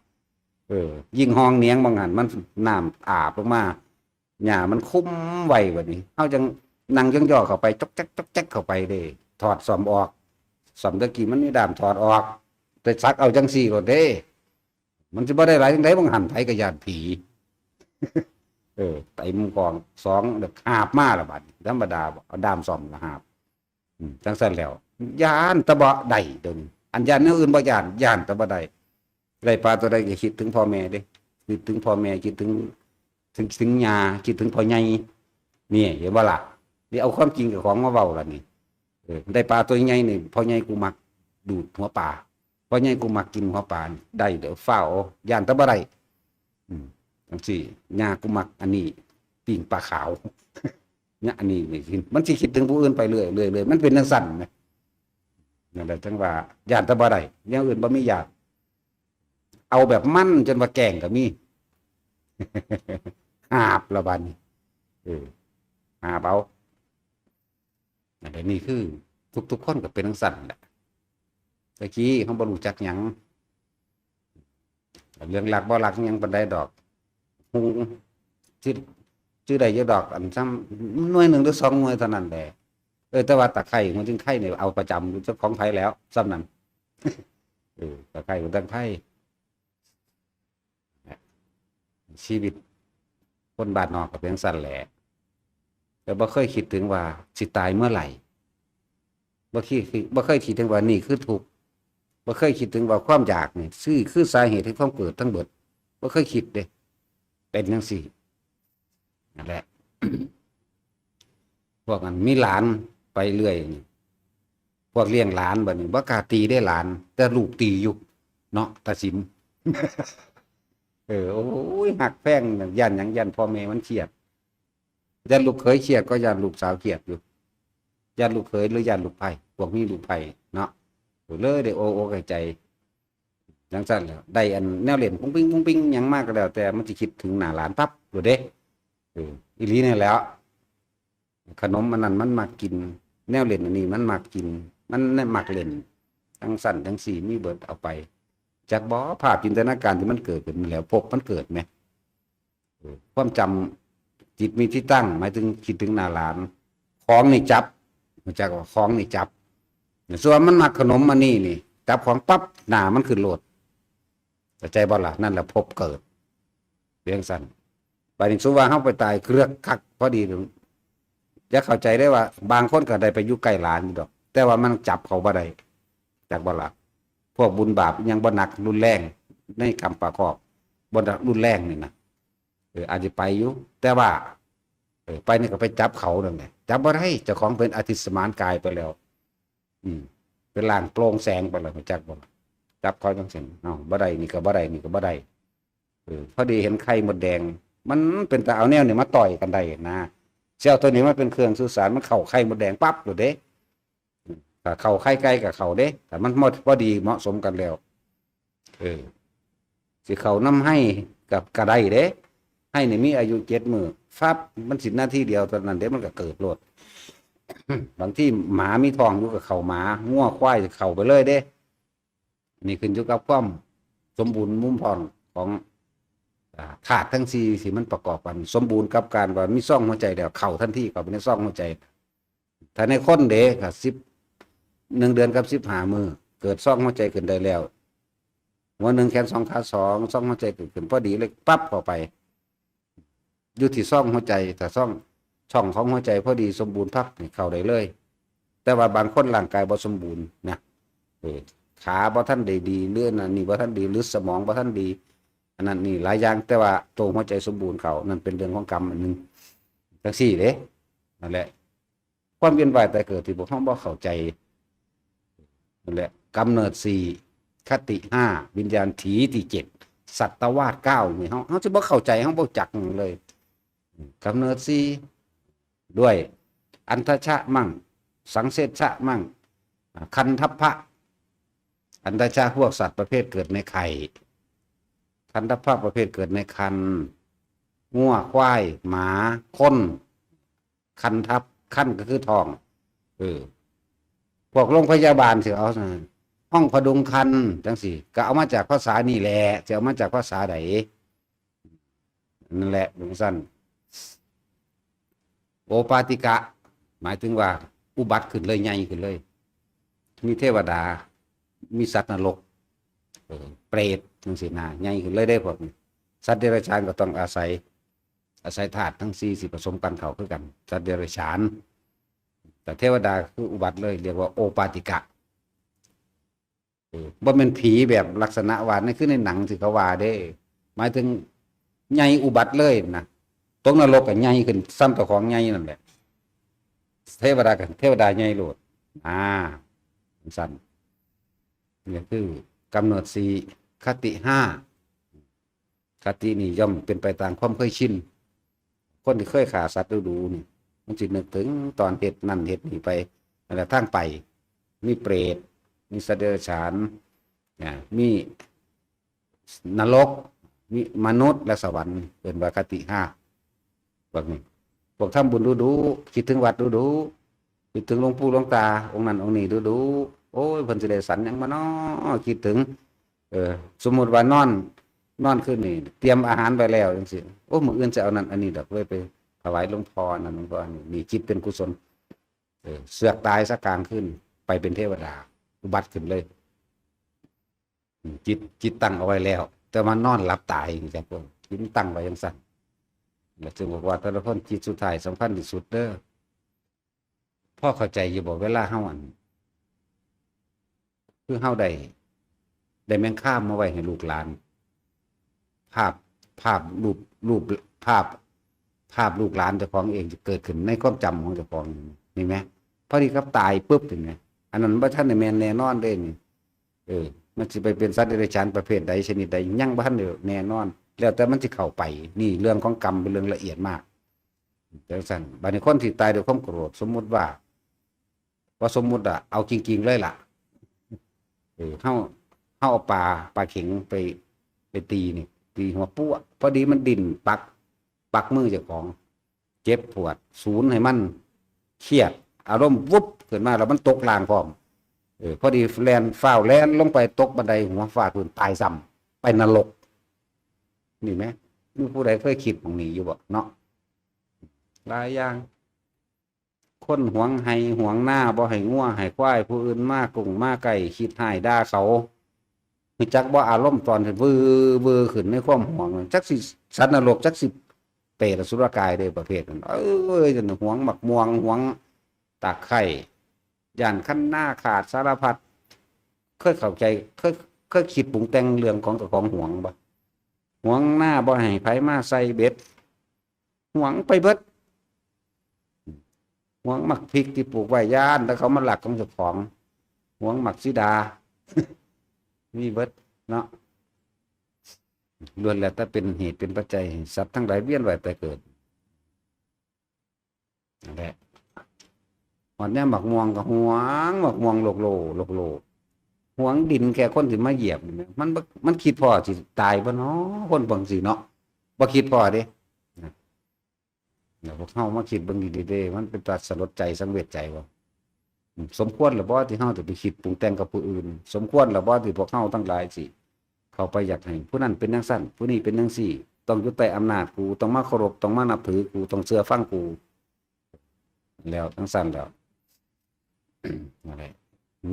เออ ยิ่งห้องเหนียงหม่องหั่น มันน้ำอาบลงมา หญ้ามันคุมไว้บัดนี้ เฮาจั่งนั่งย่อๆ เข้าไป จ๊อกแจ๊ก จ๊อกแจ๊ก เข้าไปเด้ ถอดซ่อมออก ซ่อมตะกี้มันมีด้ามถอดออก ไปสักเอาจั่งซี่โลดเด้ มันสิบ่ได้หลายจั่งใด หม่องหั่นไผก็ย้านผี เออ เต็มกอง สอง แล้วหาบมาละบัดนี้ ธรรมดาบ่ เอาด้ามซ่อมก็หาบ อืม จั่งซั้นแล้ว ย้านแต่บ่ได้เดี๋ยวนี้ อันย้านแนวอื่นบ่ย้าน ย้านแต่บ่ได้ ได้ปลาตัวใดก็คิดถึงพ่อแม่เด้ คิดถึงพ่อแม่ คิดถึง ถึง ถึงย่า คิดถึงพ่อใหญ่ นี่ เห็นบ่ล่ะ นี่เอาความจริงเจ้าของมาเว้าล่ะนี่ เออ ได้ปลาตัวใหญ่นี่ พ่อใหญ่กูมักดูดหัวปลา พ่อใหญ่กูมักกินหัวปลานี่ ได้เด้อ ฟ้าวเอา ย้านแต่บ่ได้ อืม จั่งซี้ ย่ากูมักอันนี้ ปิ้งปลาขาว เนี่ย อันนี้นี่ มันสิคิดถึงผู้อื่นไปเรื่อย เรื่อย เรื่อย มันเป็นจั่งซั้นแหม นั่นแหละ จั่งว่า ย้านแต่บ่ได้ อย่างอื่นบ่มีย้าน เอาแบบมันจนว่าแกล้งก็มี หาบละบัดนี้ เออ หาบเอา นั่นแหละ นี่คือ ทุกๆ คนก็เป็นจั่งซั้นแหละ แต่กี้เฮาบ่รู้จักหยัง เรื่องลักบ่ลักหยังปานใดดอก ฮู้ ชื่อ ชื่อใดอยู่ดอก อันซ้ำหน่วยหนึ่งหรือสองหน่วยเท่านั้นแหละ เออ แต่ว่าตะไคร้ หัวจิงไคร้นี่เอาประจำอยู่ เจ้าของไผแล้ว ซ้ำนั้น เออ ตะไคร้ หัวจิงไคร้ ชีวิตคนบ้านนอกก็เป็นจั่งซั้นแหละ แต่บ่เคยคิดถึงว่าสิตายเมื่อไหร่ บ่คิด บ่เคยคิดถึงว่านี่คือทุกข์ บ่เคยคิดถึงว่าความอยากนี่ ซื่อ คือสาเหตุแห่งความเกิดทั้งเบิด บ่เคยคิดเด้ เป็นจั่งซี้ นั่นแหละ พวกนั้นมีหลานไปเรื่อยนี่ พวกเลี้ยงหลานบัดนี้บ่กล้าตีเด้หลาน แต่ลูกตีอยู่ เนาะ ตาสิม เออ โอ้ย ฮักแพง ย้านหยัง ย้านพ่อแม่มันเครียด ย้านลูกเขยเครียด ก็ย้านลูกสาวเครียดอยู่ ย้านลูกเขยหรือย้านลูกไผ่ พวกมีลูกไผ่เนาะ ก็เลยได้โอ้อกให้ใจ จั่งซั้นแหละ ได้อันแนวเล่นปุ้งปิ้งปุ้งปิ้งหยังมาก็แล้ว แต่มันสิคิดถึงหน้าหลานปั๊บโลดเด้ เออ อีหลีนี่แหละ ขนมอันนั้นมันมักกิน แนวเล่นอันนี้มันมักกิน มันมักเล่น จั่งซั้นจั่งซี้ มีเบิดเอาไป จักบ่ ภาพจินตนาการที่มันเกิดขึ้นแหล้ว ภพมันเกิดแหม เออ ความจำจิตมีที่ตั้ง หมายถึงคิดถึงหน้าหลาน ของนี่จับ รู้จักว่าของนี่จับ ส่วนมันมักขนมอันนี้นี่ จับของปั๊บ หน้ามันขึ้นโลด เข้าใจบ่ล่ะ นั่นแหละภพเกิด เป็นจั่งซั้น บัดนี้สมมุติว่าเฮาไปตายเกลือกคักพอดี อย่าเข้าใจได้ว่า บางคนก็ได้ไปอยู่ใกล้หลานอยู่ดอก แต่ว่ามันจับเขาบ่ได้ จักบ่ล่ะ พวกบุญบาปยังบ่หนักรุนแรง ในกรรมประกอบ บ่หนักรุนแรงนี่นะ เออ อาจจะไปอยู่ แต่ว่า เออ ไปนี่ก็ไปจับเขานั่นแหละ จับบ่ได้ เจ้าของเป็นอธิสมานกายไปแล้ว อืม เป็นร่างโปร่งแสงไปแล้ว รู้จักบ่ จับเขาจั่งซั้น เอ้า บ่ได้นี่ก็บ่ได้ นี่ก็บ่ได้ เออ พอดีเห็นไข่มดแดง มันเป็นตาเอาแนวนี้มาต่อยกันได้นะ สิเอาตัวนี้มาเป็นเครื่องสื่อสาร มันเข้าไข่มดแดงปั๊บโลดเด้ ถ้าเข้าไข่ไก่ก็เข้าเด้ ถ้ามันพอดีเหมาะสมกันแล้ว เออ สิเข้านำไฮ่ก็ ก็ได้เด้ ไฮ่นี่มีอายุเจ็ดมื้อ ฟับ มันสินาทีเดียวเท่านั้นเด้ มันก็เกิดโลด บางทีหมามีท้องอยู่ก็เข้าหมา งัวควายเข้าไปเลยเด้ นี่ขึ้นอยู่กับความสมบูรณ์มุมพร้อมของ อ่า ธาตุทั้งสี่ที่มันประกอบกัน สมบูรณ์กับการว่ามีซองหัวใจแล้ว เข้าทันที เข้าไปในซองหัวใจ ถ้าในคนเด้ก็สิบ หนึ่งเดือนกับสิบห้ามื้อ เกิดซองหัวใจขึ้นได้แล้ว หัวหนึ่ง แขนสอง ขาสอง ซองหัวใจเกิดขึ้นพอดีเลย ปั๊บเข้าไป อยู่ที่ซองหัวใจ ถ้าซอง ช่องของหัวใจพอดีสมบูรณ์ปั๊บนี่เข้าได้เลย แต่ว่าบางคนร่างกายบ่สมบูรณ์นะ เออ ขาบ่ทันได้ดี หรืออันนั้นนี่บ่ทันดี หรือสมองบ่ทันดี อันนั้นนี่หลายอย่าง แต่ว่าตัวหัวใจสมบูรณ์เข้า นั่นเป็นเรื่องของกรรมอันหนึ่ง จังซี่เด้ นั่นแหละ ความเวียนว่ายตายเกิดที่พวกเฮาบ่เข้าใจ นั่นแหละ กำเนิดสี่ คติห้า วิญญาณถีที่เจ็ด สัตวาสเก้า นี่ เฮา เฮาสิบ่เข้าใจ เฮาบ่จักหยังเลย กำเนิดสี่ ด้วย อันทชะมั่ง สังเสชะมั่ง อ่า คันทัพพะ อันทชะ พวกสัตว์ประเภทเกิดในไข่ คันทัพพะ ประเภทเกิดในครรภ์ งัว ควาย หมา คน คันทัพ คันก็คือท้อง เออ พวกโรงพยาบาลสิเอา ห้องพดุงครรภ์จังซี่ ก็เอามาจากภาษานี่แหละ สิเอามาจากภาษาใด นั่นแหละ จังซั่น โอปาติกะ หมายถึงว่าอุบัติขึ้นเลย ใหญ่ขึ้นเลย มีเทวดา มีสัตว์นรก เออ เปรตจังซี่นะ ใหญ่ขึ้นเลยเด้พวกนี้ สัตว์เดรัจฉานก็ต้องอาศัย อาศัยธาตุทั้งสี่สิผสมกันเข้าคือกัน สัตว์เดรัจฉาน แต่เทวดาคืออุบัติเลย เรียกว่าโอปาติกะ เออ บ่แม่นผีแบบลักษณะว่า นั่นคือในหนังที่เขาว่าเด้ หมายถึงใหญ่อุบัติเลยนะ ตกนรกก็ใหญ่ขึ้น ส่ำเจ้าของใหญ่นั่นแหละ เทวดาก็เทวดาใหญ่โลด อ่า จังซั่น นี่คือกำเนิดสี่ คติห้า คตินี่ย่อมเป็นไปตามความเคยชิน คนที่เคยฆ่าสัตว์ดูๆนี่ มันสินึกถึงตอนเฮ็ดนั่นเฮ็ดนี่ไป นั่นแหละ ทางไป มีเปรต มีสัตว์เดรัจฉาน นะ มีนรก มีมนุษย์และสวรรค์ เอิ้นว่าคติห้า พวกนี้ พวกทำบุญดูๆ คิดถึงวัดดูๆ คิดถึงหลวงปู่หลวงตา องค์นั้นองค์นี้ดูๆ โอ้ย เพิ่นสิได้สันหยังมาน้อ คิดถึง เออ สมมุติว่านอน นอนคืนนี้ เตรียมอาหารไว้แล้วจังซี่ โอ้ มื้ออื่นสิเอานั่นอันนี้ดอก เลยไปถวายหลวงพ่อนั่นหลวงพ่อนี่ นี่จิตเป็นกุศล เออ เสือกตายซะกลางคืน ไปเป็นเทวดา อุบัติขึ้นเลย อืม จิต จิตตั้งเอาไว้แล้ว แต่ว่านอนหลับตายจังซี่ จิตตั้งไว้จังซั่น แล้วจึงบอกว่าแต่ละคนจิตสุดท้ายสำคัญที่สุดเด้อ พอเข้าใจอยู่บ่ เวลาเฮาอัน คือเฮาได้ ได้แมงคามมาไว้ให้ลูกหลาน ภาพ ภาพรูป รูป ภาพ ภาพลูกหลานเจ้าของเองจะเกิดขึ้นในความจำของเจ้าของ นี่แหม พอดีกับตายปุ๊บ เห็นไหม อันนั้นบ่ทันได้แม่นแน่นอนเด้นี่ เออ มันสิไปเป็นสัตว์เดรัจฉานประเภทใดชนิดใด ยังบ่ทันได้แน่นอน แล้วแต่มันสิเข้าไป นี่เรื่องของกรรมเป็นเรื่องละเอียดมาก จังซั่น บัดนี้คนที่ตายด้วยความโกรธ สมมุติว่า ว่าสมมุติอะ เอาจริงๆเลยล่ะ เออ เฮา เฮาเอาปลา ปลาเข็งไป ไปตีนี่ ตีหัวปั๊ว พอดีมันดิ้นปัก ปักมือเจ้าของ เจ็บปวด สูนให้มันเครียด อารมณ์วุบขึ้นมาแล้วมันตกล่างพร้อม เออ พอดีแล่น ฟ้าวแล่นลงไปตกบันไดหัวฟาดพื้นตายซ้ำ ไปนรก นี่แหม มีผู้ใดเคยคิดหม่องนี้อยู่บ่เนาะ หลายอย่าง คนหวงไฮ่หวงนา บ่ให้งัวให้ควายผู้อื่นมากุ้งมาไก่ คิดร้ายด่าเขา รู้จักบ่ อารมณ์ตอนที่วือวือขึ้นในความหวงนั่น จักสิสัตว์นรก จักสิเปรตอสุรกายเด้ประเภทนั้น เอ้ย หวงหมากม่วง หวงตะไคร้ ย่านคันนาขาดสารพัด เคยเข้าใจ เคย เคยคิดปรุงแต่งเรื่องของเจ้าของหวงบ่ หวงนาบ่ให้ไผมาใส่เบ็ด หวงไปเบิด หวงหมากพริกที่ปลูกไว้ ย้านแต่เขามาลักของเจ้าของ หวงหมากสีดา มีเบิดเนาะ ล้วนแล้วแต่เป็นเหตุเป็นปัจจัยให้สัตว์ทั้งหลายเวียนว่ายตายเกิด นั่นแหละ ฮอดยามหมากม่วงก็หวงหมากม่วงโลกโล โลกโล หวงดินแค่คนสิมาเหยียบนี่แหม มันบ่ มันคิดพ้อสิตายบ่น้อ คนบางสิเนาะ บ่คิดพ้อเด้ นะ เดี๋ยวพวกเฮามาคิดเบิ่งดีๆเด้ มันเป็นตาสลดใจสังเวชใจบ่ อืม สมควรหรือบ่ที่เฮาจะไปคิดปรุงแต่งกับผู้อื่น สมควรหรือบ่ที่พวกเฮาทั้งหลายสิเข้าไปอยากให้ผู้นั้นเป็นจังซั่น ผู้นี้เป็นจังซี่ ต้องอยู่ใต้อำนาจกู ต้องมาเคารพ ต้องมานับถือกู ต้องเชื่อฟังกู แล้วจั่งซั้นแล้ว นั่นแหละ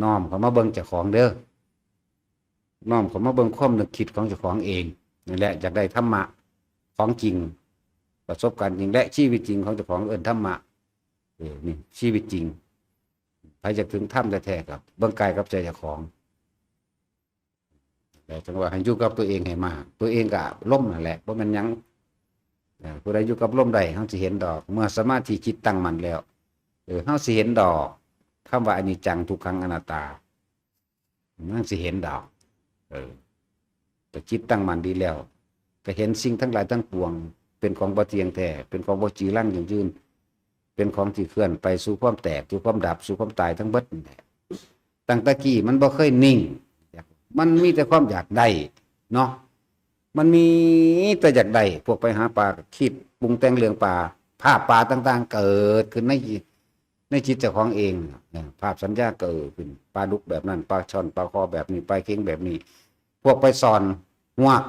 น้อมเข้ามาเบิ่งเจ้าของเด้อ น้อมเข้ามาเบิ่งความนึกคิดของเจ้าของเอง นั่นแหละ อยากได้ธรรมะของจริง ประสบการณ์จริง และชีวิตจริงของเจ้าของ เอิ้นธรรมะ เออ นี่ชีวิตจริง ใครอยากถึงธรรมแท้ๆ ก็เบิ่งกายกับใจเจ้าของ แล้วจั่งว่าให้อยู่กับตัวเองให้มาก ตัวเองก็ล้มนั่นแหละ บ่แม่นหยัง เออ ผู้ใดอยู่กับลมได้ เฮาสิเห็นดอก เมื่อสมาธิจิตตั้งมั่นแล้ว เออ เฮาสิเห็นดอก คำว่าอนิจจัง ทุกขัง อนัตตา มันสิเห็นดอก เออ แต่จิตตั้งมั่นดีแล้ว ก็เห็นสิ่งทั้งหลายทั้งปวง เป็นของบ่เที่ยงแท้ เป็นของบ่จีรังยั่งยืน เป็นของที่เคลื่อนไปสู่ความแตก สู่ความดับ สู่ความตายทั้งเบิดนั่นแหละ ตั้งแต่กี้มันบ่เคยนิ่ง มันมีแต่ความอยากได้เนาะ มันมีแต่อยากได้ พวกไปหาปลาก็คิดปรุงแต่งเรื่องปลา ภาพปลาต่างๆ เกิดขึ้นในจิต ในจิตเจ้าของเอง เนี่ย ภาพสัญญาเกิดขึ้น ปลาดุกแบบนั้น ปลาช่อน ปลาคอแบบนี้ ปลาเค็งแบบนี้ พวกไปซ่อนฮวก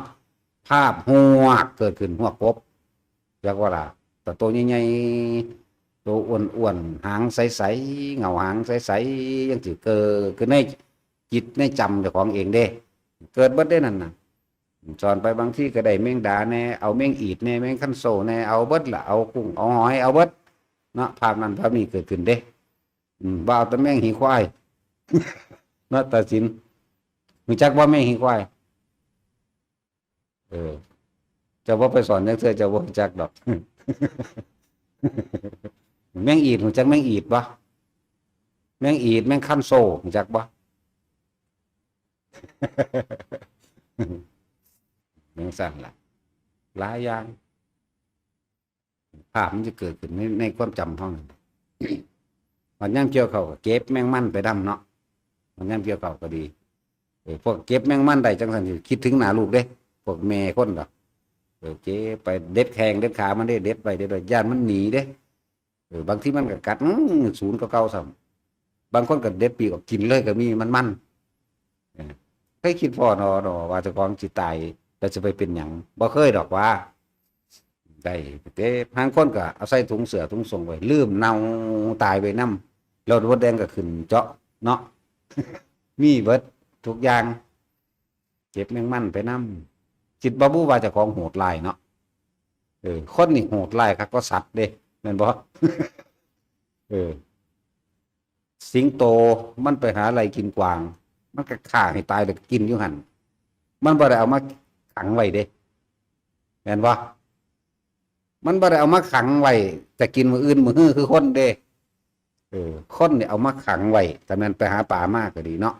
ภาพฮวกเกิดขึ้น ฮวกกบ จักว่าล่ะ แต่โตใหญ่ๆ โตอ้วนๆ หางใสๆ เงาหางใสๆ จั่งซี้เกิดขึ้นในจิตในจำเจ้าของเองเด้ เกิดเบิดเด้นั่นน่ะ ซ่อนไปบางทีก็ได้แมงดาแน่ เอาแมงอีดแน่ แมงคันโซแน่ เอาเบิดล่ะ เอากุ้ง เอาหอย เอาเบิด เนาะ ภาพนั้นภาพนี้เกิดขึ้นเด้ อืม บ่เอาแต่แมงหีควาย เนาะ ตาสิน รู้จักบ่แมงหีควาย เออ เจ้าบ่ไปซ่อนจักเทื่อ เจ้าบ่รู้จักดอก แมงอีด รู้จักแมงอีดบ่ แมงอีด แมงคันโซ รู้จักบ่ จั่งซั้นล่ะ หลายอย่าง ภาพมันจะเกิดขึ้นใน ในความจำเฮานั่น บัดยามเกี่ยวข้าวก็เก็บแมงมันไปนำเนาะ บัดยามเกี่ยวข้าวก็ดี เออ พวกเก็บแมงมันได้จั่งซั้น คิดถึงหน้าลูกเด้ พวกแม่คนดอก เออ เก็บไป เด็ดแข้งเด็ดขามันเด้ เด็ดไป เด็ดไป ย่านมันหนีเด้ เออ บางทีมันก็กัด อื้อ สูนกว่าเก่าซ้ำ บางคนก็เด็ดปีกออกกินเลยก็มี มันๆ เออ เคยคิดพ้อเนาะ เนาะ ว่าเจ้าของสิตาย แล้วสิไปเป็นหยัง บ่เคยดอกว่า ได้เด้ บางคนก็เอาใส่ถุงเสื้อถุงส่งไว้ ลืม เน่าตายไปนำ แล้วมดแดงก็ขึ้นเจาะเนาะ มีเบิดทุกอย่าง เก็บแมงมันไปนำ คิดบ่บูว่าเจ้าของโหดร้ายเนาะ เออ คนนี่โหดร้ายคักกว่าสัตว์เด้ แม่นบ่ เออ สิงโตมันไปหาไล่กินกวาง มันก็ฆ่าให้ตายแล้วก็กินอยู่หั่น มันบ่ได้เอามาขังไว้เด้ แม่นบ่ มันบ่ได้เอามาขังไว้ จะกินมื้ออื่นมื้อฮือคือคนเด้ เออ คนนี่เอามาขังไว้ ถ้าแม่นไปหาปลามาก็ดีเนาะ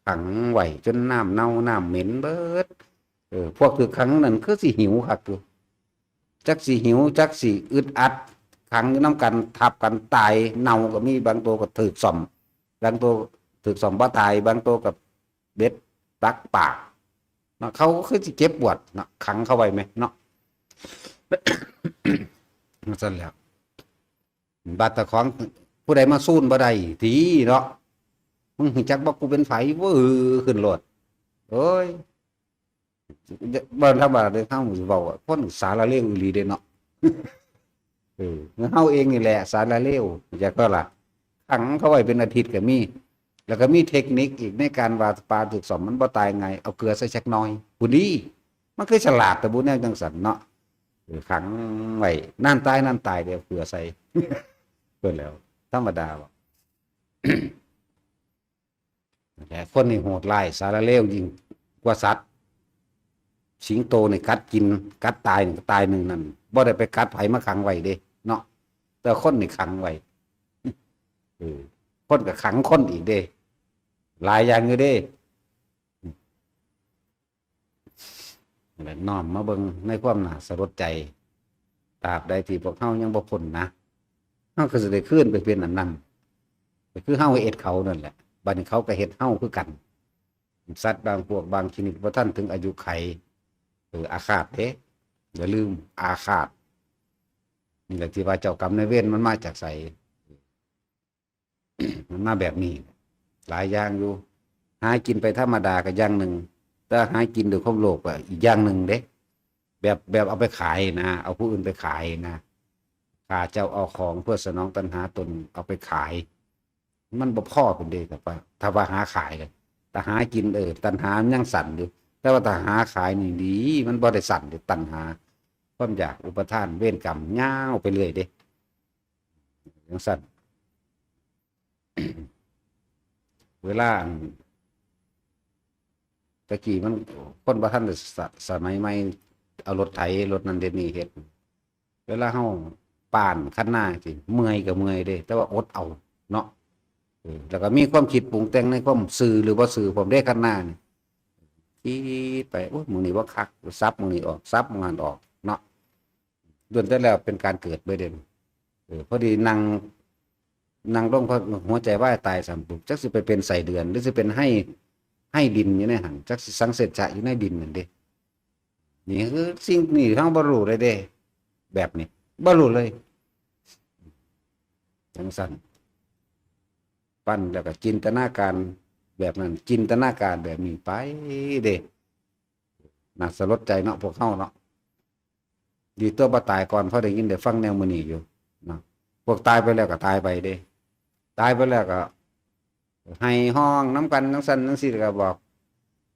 ขังไว้จนน้ำเน่าน้ำเหม็นเบิด เออ พวกถืกขังนั่นคือสิหิวคักอยู่ จักสิหิว จักสิอึดอัด ขังอยู่นำกัน ทับกันตาย เน่าก็มี บางตัวก็ถืกส้อม บางตัวถืกส้อมบ่ตาย บางตัวก็เบ็ดปักปาก เนาะ เขาก็คือสิเจ็บปวดเนาะ ขังเขาไว้แหมเนาะ จั่งซั้นแหล้ว บัดเจ้าของผู้ใดมาซูนบ่ได้ติเนาะ มึงรู้จักบ่กูเป็นไผ เว้อ ขึ้นโลด โอ้ย บ่ธรรมดาเด้ เฮาสิเว้าอะ คนสารเลวอีหลีเด้เนาะ เออ เฮาเองนี่แหละสารเลว รู้จักบ่ล่ะ ขังเขาไว้เป็นอาทิตย์ก็มี แล้วก็มีเทคนิคอีกในการว่าปลาถืกส้อมมันบ่ตายง่าย เอาเกลือใส่จักหน่อย ผู้ดี มันคือฉลาดแต่บุแนวจั่งซั้นเนาะ เออ ขังไว้ นั่นตาย นั่นตาย เดี๋ยวเกลือใส่ เพิ่นแล้ว ธรรมดาบ่ แต่คนนี่โหดร้าย สารเลวยิ่งกว่าสัตว์ สิงโตนี่กัดกิน กัดตายนี่ก็ตายหนึ่งนั่น บ่ได้ไปกัดไผมาขังไว้เด้ เนาะ แต่คนนี่ขังไว้ เออ คนก็ขังคนอีกเด้ หลายอย่างอยู่เด้ นั่นแหละ น้อมมาเบิ่งในความน่าสลดใจ ตราบใดที่พวกเฮายังบ่พ้นนะ เฮาก็สิได้คืนไปเป็นอันนั้น ก็คือเฮาเฮ็ดเขานั่นแหละ บัดนี้เขาก็เฮ็ดเฮาคือกัน สัตว์บางพวกบางชนิดบ่ทันถึงอายุไข เออ อาฆาตเด้ อย่าลืม อาฆาต นี่แหละที่ว่าเจ้ากรรมนายเวรมันมาจากไส มันมาแบบนี้ หลายอย่างอยู่ หากินไปธรรมดาก็อย่างหนึ่ง แต่หากินด้วยความโลภก็อีกอย่างหนึ่งเด้ แบบแบบเอาไปขายนะ เอาผู้อื่นไปขายนะ ข้าเจ้าเอาของเพื่อสนองตัณหาตนเอาไปขาย มันบ่พอเป็นเด้ ถ้าว่าถ้าว่าหาขายเลย แต่หากิน เออ ตัณหามันยังสั่นอยู่ แต่ว่าถ้าหาขายนี่ดี มันบ่ได้สั่นเด้ ตัณหา ความอยาก อุปาทาน เวรกรรมยาวไปเรื่อยเด้ จังซั่น เวลาอัน ตะกี้มัน คนบ่ทันได้สะ สมัยใหม่ เอารถไถ รถนั่นเฮ็ดนี่เฮ็ด เวลาเฮาป้านคันนาสิ เมื่อยก็เมื่อยเด้ แต่ว่าอดเอาเนาะ เออ แล้วก็มีความคิดปรุงแต่งในความซื่อหรือบ่ซื่อพร้อมเด้ คันนานี่ คิดไป โอ้ย มื้อนี้บ่คัก สับมื้อนี้ออก สับมื้อนั้นออกเนาะ ล้วนแต่แล้วเป็นการเกิดเบิดเด้ เออ พอดีนั่ง นั่งลง พอหัวใจวายตายซ้ำปุ๊บ จักสิไปเป็นไส้เดือน หรือสิเป็นไฮ่ ไฮ่ดินอยู่ในหั่น จักสิสังเสรรชะอยู่ในดินนั่นเด้ นี่คือสิ่งนี้เฮาบ่รู้เลยเด้ แบบนี้ บ่รู้เลย จังซั่น ปั้นแล้วก็จินตนาการแบบนั้น จินตนาการแบบนี้ไปเด้ น่าสลดใจเนาะ พวกเฮาเนาะ ดีตัวบ่ตายก่อน พอได้ยินได้ฟังแนวมื้อนี้อยู่เนาะ พวกตายไปแล้วก็ตายไปเด้ ตายไปแล้วก็ไห้ฮ้องนำกันจังซั่นจังซี่ ก็บอก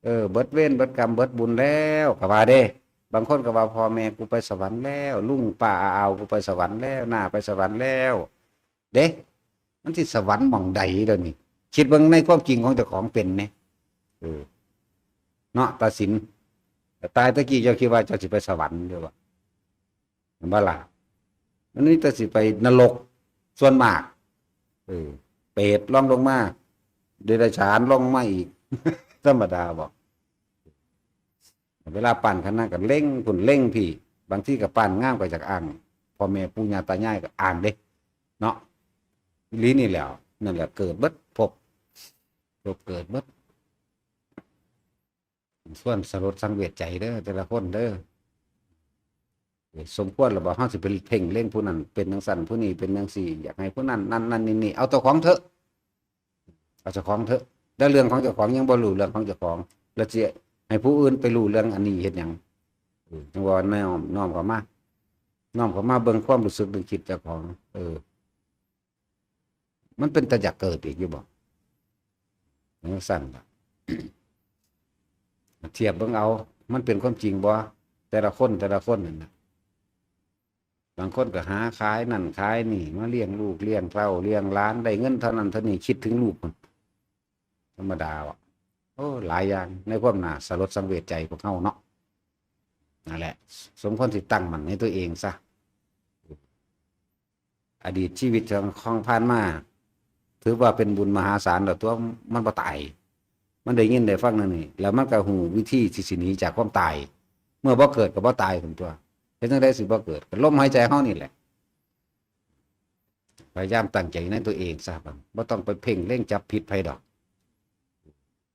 เออ เบิดเวรเบิดกรรมเบิดบุญแล้ว ก็ว่าเด้ บางคนก็ว่า พ่อแม่กูไปสวรรค์แล้ว ลุงป้าอาอาวกูไปสวรรค์แล้ว น้าไปสวรรค์แล้ว เด้ มันสิสวรรค์หม่องใดเดี๋ยวนี้ คิดเบิ่งในความจริงของเจ้าของเป็นเนี่ย เออ เนาะ ตาสิน ตายตะกี้เจ้าคิดว่าเจ้าสิไปสวรรค์หรือว่า แม่นบ่ล่ะ มันมีแต่สิไปนรกส่วนมาก เออ เปรตลองลงมา เดรัจฉานลองมาอีก ธรรมดาบ่ เวลาปั้นคันนาก็เล็งพุ้นเล็งพี้ บางทีก็ปั้นงามก็อยากอ้าง พ่อแม่ปู่ย่าตายายก็อ้างเด้ เนาะ อีหลีนี่แหล้ว นั่นแหละเกิดเบิด พบ พบเกิดเบิด ชวนสลดสังเวชใจเด้อ แต่ละคนเด้อ สมควรแล้วบ่ เฮาสิไปเพ่งเล็งผู้นั้นเป็นจังซั่น ผู้นี้เป็นจังซี่ อยากให้ผู้นั้นนั่นนั่นนี่นี่ เอาเจ้าของเถอะ เอาเจ้าของเถอะ แล้วเรื่องของเจ้าของยังบ่รู้เรื่องของเจ้าของ แล้วสิให้ผู้อื่นไปรู้เรื่องอันนี้เฮ็ดหยัง เออ จั่งว่าน้อม น้อมเข้ามา น้อมเข้ามาเบิ่งความรู้สึกนึกคิดเจ้าของ เออ มันเป็นตาอยากเกิดอีกอยู่บ่ จังซั่นล่ะ เทียบเบิ่งเอา มันเป็นความจริงบ่ แต่ละคน แต่ละคนนั่นน่ะ บางคนก็หาขายนั่นขายนี่ มาเลี้ยงลูกเลี้ยงเต้าเลี้ยงหลาน ได้เงินเท่านั้นเท่านี้ คิดถึงลูกมัน ธรรมดาว่ะ โอ้ หลายอย่างในความน่าสลดสังเวชใจพวกเฮาเนาะ นั่นแหละ สมควรสิตั้งมั่นในตัวเองซะ อดีตชีวิตของ ของผ่านมา ถือว่าเป็นบุญมหาศาลแล้วตัว มันบ่ตาย มันได้ยินได้ฟังนั่นนี่ แล้วมันก็ฮู้วิธีที่สิหนีจากความตาย เมื่อบ่เกิดก็บ่ตายซั่นตัว เฮ็ดจั่งใดสิบ่เกิด ก็ลมหายใจเฮานี่แหละ พยายามตั้งใจในตัวเองซะ บ่ต้องไปเพ่งเล็งจับผิดไผดอก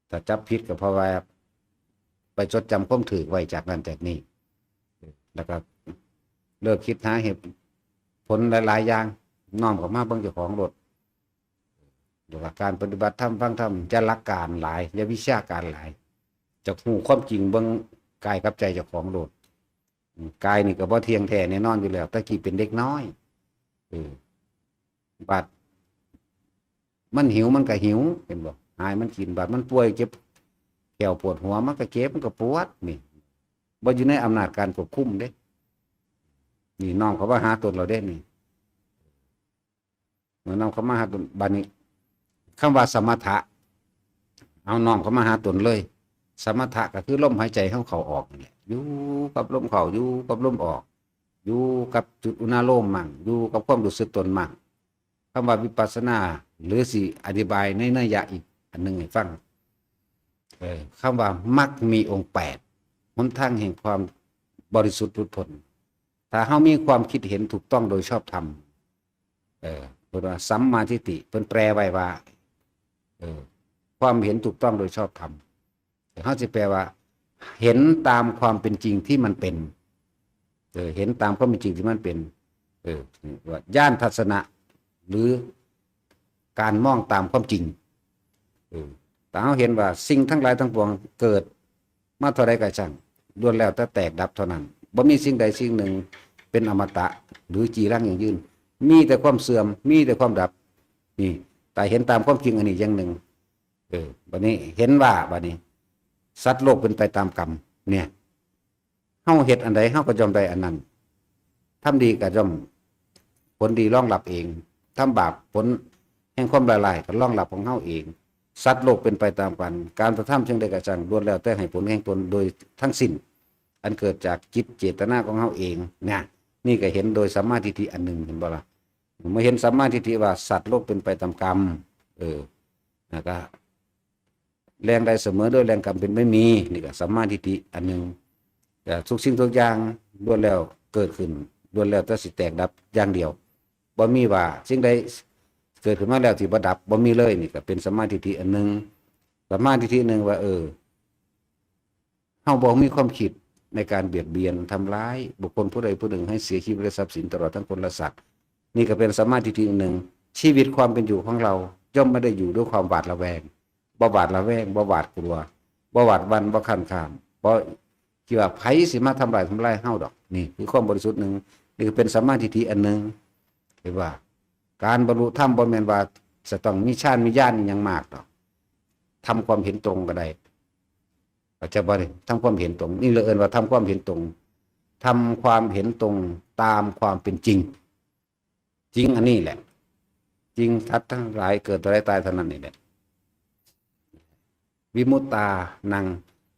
ถ้าจับผิดก็เพราะว่า ไปจดจำความถืกไว้จากนั่นจากนี่ แล้วก็เลิกคิดหาเหตุผลหลายๆอย่าง น้อมเข้ามาเบิ่งเจ้าของโลด หรือว่าการปฏิบัติธรรมฟังธรรม อย่าหลักการหลาย อย่าวิชาการหลาย จักฮู้ความจริงเบิ่งกายกับใจเจ้าของโลด อืม กายนี่ก็บ่เที่ยงแท้แน่นอนอยู่แล้ว แต่กี้เป็นเด็กน้อย เออ บัดมันหิวมันก็หิว เห็นบ่ ให้มันกิน บัดมันป่วยเจ็บแข้วปวดหัว มันก็เจ็บ มันก็ปวด นี่ บ่อยู่ในอำนาจการควบคุมเด้ นี่น้อมเข้ามาหาตนเราเด้ นี่ เมื่อน้อมเข้ามาหาตน บัดนี้ คำว่าสมถะ เอาน้อมเข้ามาหาตนเลย สมถะก็คือลมหายใจเข้า เข้าออกนั่นแหละ อยู่กับลมเข้า อยู่กับลมออก อยู่กับจุดอุณาโลมมั่ง อยู่กับความรู้สึกตนมั่ง คำว่าวิปัสสนา หรือสิอธิบายในนัยยะอีกอันหนึ่งให้ฟัง เออ คำว่ามรรคมีองค์แปด หนทางแห่งความบริสุทธิ์หลุดพ้น ถ้าเฮามีความคิดเห็นถูกต้องโดยชอบธรรม เออ เพิ่นว่าสัมมาทิฏฐิ เพิ่นแปลไว้ว่า เออ ความเห็นถูกต้องโดยชอบธรรม เฮาสิแปลว่า เห็นตามความเป็นจริงที่มันเป็น เออ เห็นตามความเป็นจริงที่มันเป็น เออ ว่าญาณทัศนะ หรือการมองตามความจริง เออ ถ้าเฮาเห็นว่าสิ่งทั้งหลายทั้งปวงเกิดมาเท่าใดก็ช่าง ล้วนแล้วแต่แตกดับเท่านั้น บ่มีสิ่งใดสิ่งหนึ่งเป็นอมตะ หรือจีรังยั่งยืน มีแต่ความเสื่อม มีแต่ความดับ นี่ แต่เห็นตามความจริงอันนี้อย่างหนึ่ง เออ บัดนี้เห็นว่าบัดนี้ สัตว์โลกเป็นไปตามกรรม เนี่ย เฮาเฮ็ดอันใด เฮาก็ย่อมได้อันนั้น ทำดีก็ย่อม ผลดีรองรับเอง ทำบาป ผลแห่งความร้ายๆ ก็รองรับของเฮาเอง สัตว์โลกเป็นไปตามกัน การกระทำเช่นใดก็ช่าง ล้วนแล้วแต่ให้ผลแห่งตนโดยทั้งสิ้น อันเกิดจากจิตเจตนาของเฮาเอง นะ นี่ก็เห็นโดยสัมมาทิฏฐิอันหนึ่ง เห็นบ่ล่ะ เมื่อเห็นสัมมาทิฏฐิว่าสัตว์โลกเป็นไปตามกรรม เออ แล้วก็ แรงใดเสมอด้วยแรงกรรมเป็นไม่มี นี่ก็สัมมาทิฏฐิอันหนึ่ง แต่ทุกสิ่งทุกอย่างล้วนแล้วเกิดขึ้น ล้วนแล้วแต่สิแตกดับอย่างเดียว บ่มีว่าสิ่งใดเกิดขึ้นมาแล้วที่บ่ดับ บ่มีเลย นี่ก็เป็นสัมมาทิฏฐิอันหนึ่ง สัมมาทิฏฐิหนึ่งว่า เออ เฮาบ่มีความคิดในการเบียดเบียนทำร้ายบุคคลผู้ใดผู้หนึ่งให้เสียชีวิตและทรัพย์สินตลอดทั้งคนและสัตว์ นี่ก็เป็นสัมมาทิฏฐิอันหนึ่ง ชีวิตความเป็นอยู่ของเราย่อมไม่ได้อยู่ด้วยความหวาดระแวง บ่หวาดระแวง บ่หวาดกลัว บ่หวาดหวั่น บ่คลานคลาม บ่คิดว่าไผสิมาทำลายทำลายเฮาดอก นี่คือความบริสุทธิ์หนึ่ง นี่ก็เป็นสัมมาทิฏฐิอันหนึ่ง เห็นว่า การบรรลุธรรมบ่แม่นว่าจะต้องมีฌานมีญาณอิหยังมากดอก ทำความเห็นตรงก็ได้ เข้าใจบ่นี่ ทำความเห็นตรง นี่เลยเอิ้นว่าทำความเห็นตรง ทำความเห็นตรงตามความเป็นจริง จริงอันนี้แหละ จริงสัตว์ทั้งหลายเกิดเท่าไรตายเท่านั้นนี่แหละ วิมุตตานัง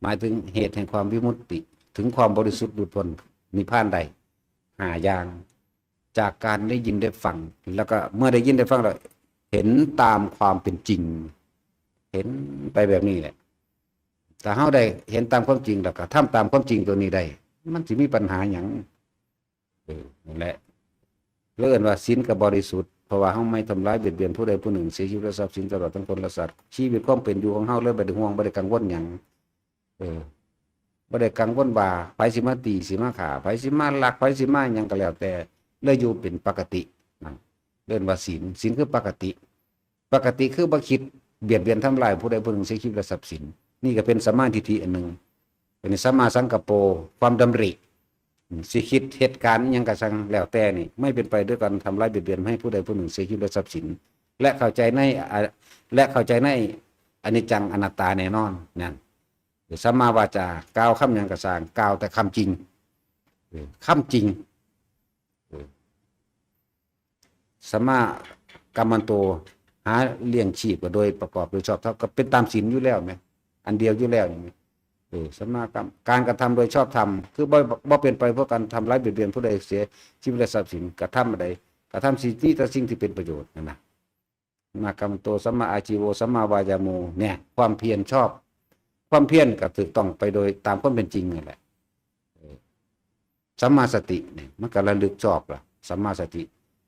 หมายถึงเหตุแห่งความวิมุตติ ถึงความบริสุทธิ์หลุดพ้น นิพพานได้ ห้าอย่าง จากการได้ยินได้ฟัง แล้วก็เมื่อได้ยินได้ฟังแล้ว เห็นตามความเป็นจริง เห็นไปแบบนี้แหละ ถ้าเฮาได้เห็นตามความจริง แล้วก็ทำตามความจริงตัวนี้ได้ มันสิมีปัญหาหยัง เออ นั่นแหละ เลยเอิ้นว่าศีลก็บริสุทธิ์ เพราะว่าเฮาไม่ทำร้ายเบียดเบียนผู้ใดผู้หนึ่ง เสียชีวิตและทรัพย์สินตลอดทั้งคนและสัตว์ ชีวิตความเป็นอยู่ของเฮาเลยบ่ได้ห่วง บ่ได้กังวลหยัง เออ บ่ได้กังวลว่าไผสิมาตี สิมาฆ่า ไผสิมาลัก ไผสิมาหยังก็แล้วแต่ เลยอยู่เป็นปกติ นั่น เอิ้นว่าศีล ศีลคือปกติ ปกติคือบ่คิดเบียดเบียนทำลายผู้ใดผู้หนึ่ง เสียชีวิตและทรัพย์สิน นี่ก็เป็นสัมมาทิฏฐิอันหนึ่ง เป็นสัมมาสังกัปโป ความดำริ สิคิดเหตุการณ์อิหยังก็ช่างแล้วแต่นี่ ไม่เป็นไปด้วยการทำร้ายเบียดเบียนให้ผู้ใดผู้หนึ่งเสียชีวิตและทรัพย์สิน และเข้าใจใน อ่ะ และเข้าใจในอนิจจังอนัตตาแน่นอน นั่น สัมมาวาจา กล่าวคำหยังก็ช่าง กล่าวแต่คำจริง เออ คำจริง เออ สัมมากัมมันโต หาเลี้ยงชีพก็โดยประกอบโดยชอบธรรม ก็เป็นตามศีลอยู่แล้วแหม อันเดียวอยู่แล้วนี่แหม เออ สัมมากัม การกระทำโดยชอบธรรม คือบ่ บ่เป็นไปเพื่อการทำร้ายเบียดเบียนผู้ใดเสียชีวิตและทรัพย์สิน กระทำอะไร กระทำสิ่งที่ แต่สิ่งที่เป็นประโยชน์นั่นนะ สัมมากัมมันโต สัมมาอาชีโว สัมมาวายาโม เนี่ย ความเพียรชอบ ความเพียรก็ถูกต้องไปโดยตามความเป็นจริงนั่นแหละ เออ สัมมาสติเนี่ย มันก็ระลึกชอบล่ะ สัมมาสติ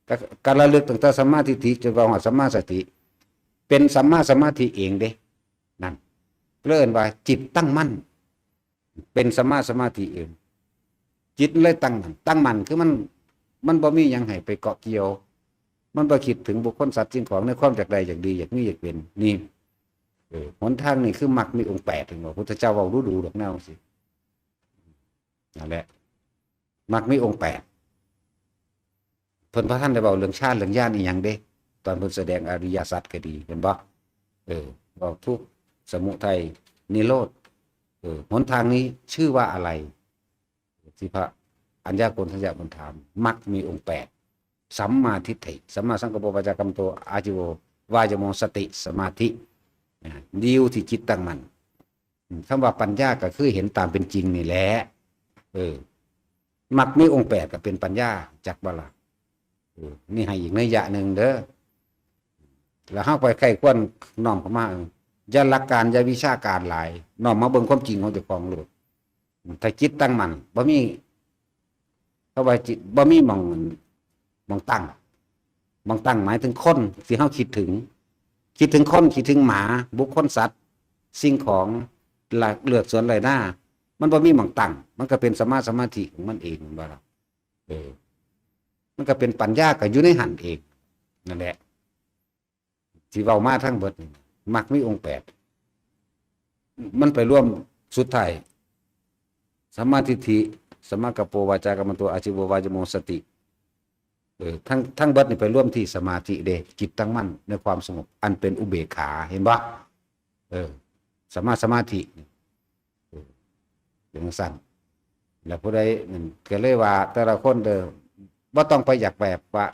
ก็ ก็ระลึกตั้งแต่สัมมาทิฏฐิจนว่าฮอดสัมมาสติ เป็นสัมมาสมาธิเองเด้ นั่น เรียกว่าจิตตั้งมั่น เป็นสัมมาสมาธิเอง จิตเลยตั้งมั่น ตั้งมั่นคือมัน มันบ่มีหยังให้ไปเกาะเกี่ยว มันบ่คิดถึงบุคคลสัตว์สิ่งของในความอยากได้อยากดีอยากมีอยากเป็น นี่ เออ หนทางนี่คือมรรคมีองค์แปด เห็นบ่ พุทธเจ้าเว้าดูๆ ดอกแนวสิ นั่นแหละ มรรคมีองค์แปด เพิ่นบ่ทันได้เว้าเรื่องฌานเรื่องญาณอีหยังเด้ ตอนเพิ่นแสดงอริยสัจก็ดี เห็นบ่ เออ เว้าทุกข์ สมุทัย นิโรธ เออ หนทางนี้ชื่อว่าอะไร ที่พระอัญญาโกณฑัญญะเพิ่นถาม มรรคมีองค์แปด สัมมาทิฏฐิ สัมมาสังกัปโป วาจากรรมโต อาชีโว วายโม สติ สมาธิ อ่า ดีลที่จิตตั้งมั่น อืม คำว่าปัญญาก็คือเห็นตามเป็นจริงนี่แหละ เออ มรรคมีองค์แปดก็เป็นปัญญา จักบ่ล่ะ เออ นี่ให้อีกนัยยะหนึ่งเด้อ แล้วเฮาไปใคร่ควรน้อมเข้ามา เออ อย่าหลักการ อย่าวิชาการหลาย น้อมมาเบิ่งความจริงของเจ้าของโลด อืม ถ้าจิตตั้งมั่น บ่มี เพราะว่าจิตบ่มีหม่อง หม่องตั้ง หม่องตั้งหมายถึงคนที่เฮาคิดถึง คิดถึงคน คิดถึงหมา บุคคล สัตว์ สิ่งของ เลือกสวนไร่นา มันบ่มีหม่องตั้ง มันก็เป็นสัมมาสมาธิของมันเอง แม่นบ่ล่ะ เออ มันก็เป็นปัญญาก็อยู่ในหั่นเอง นั่นแหละ ที่เว้ามาทั้งเบิดนี่ มรรคมีองค์แปด มันไปรวมสุดท้าย สัมมาทิฏฐิ สัมมากัปโป วาจากัมมันโต อาชีโว วายโม สติ เออ ทั้ง ทั้งเบิดนี่ไปรวมที่สมาธิเด้ จิตตั้งมั่นในความสงบ อันเป็นอุเบกขา เห็นบ่ เออ สัมมาสมาธิ เออ เป็นจั่งซั่น แล้วผู้ใดนั่นก็เลยว่า แต่ละคนเด้อ บ่ต้องไปอยากแบบว่า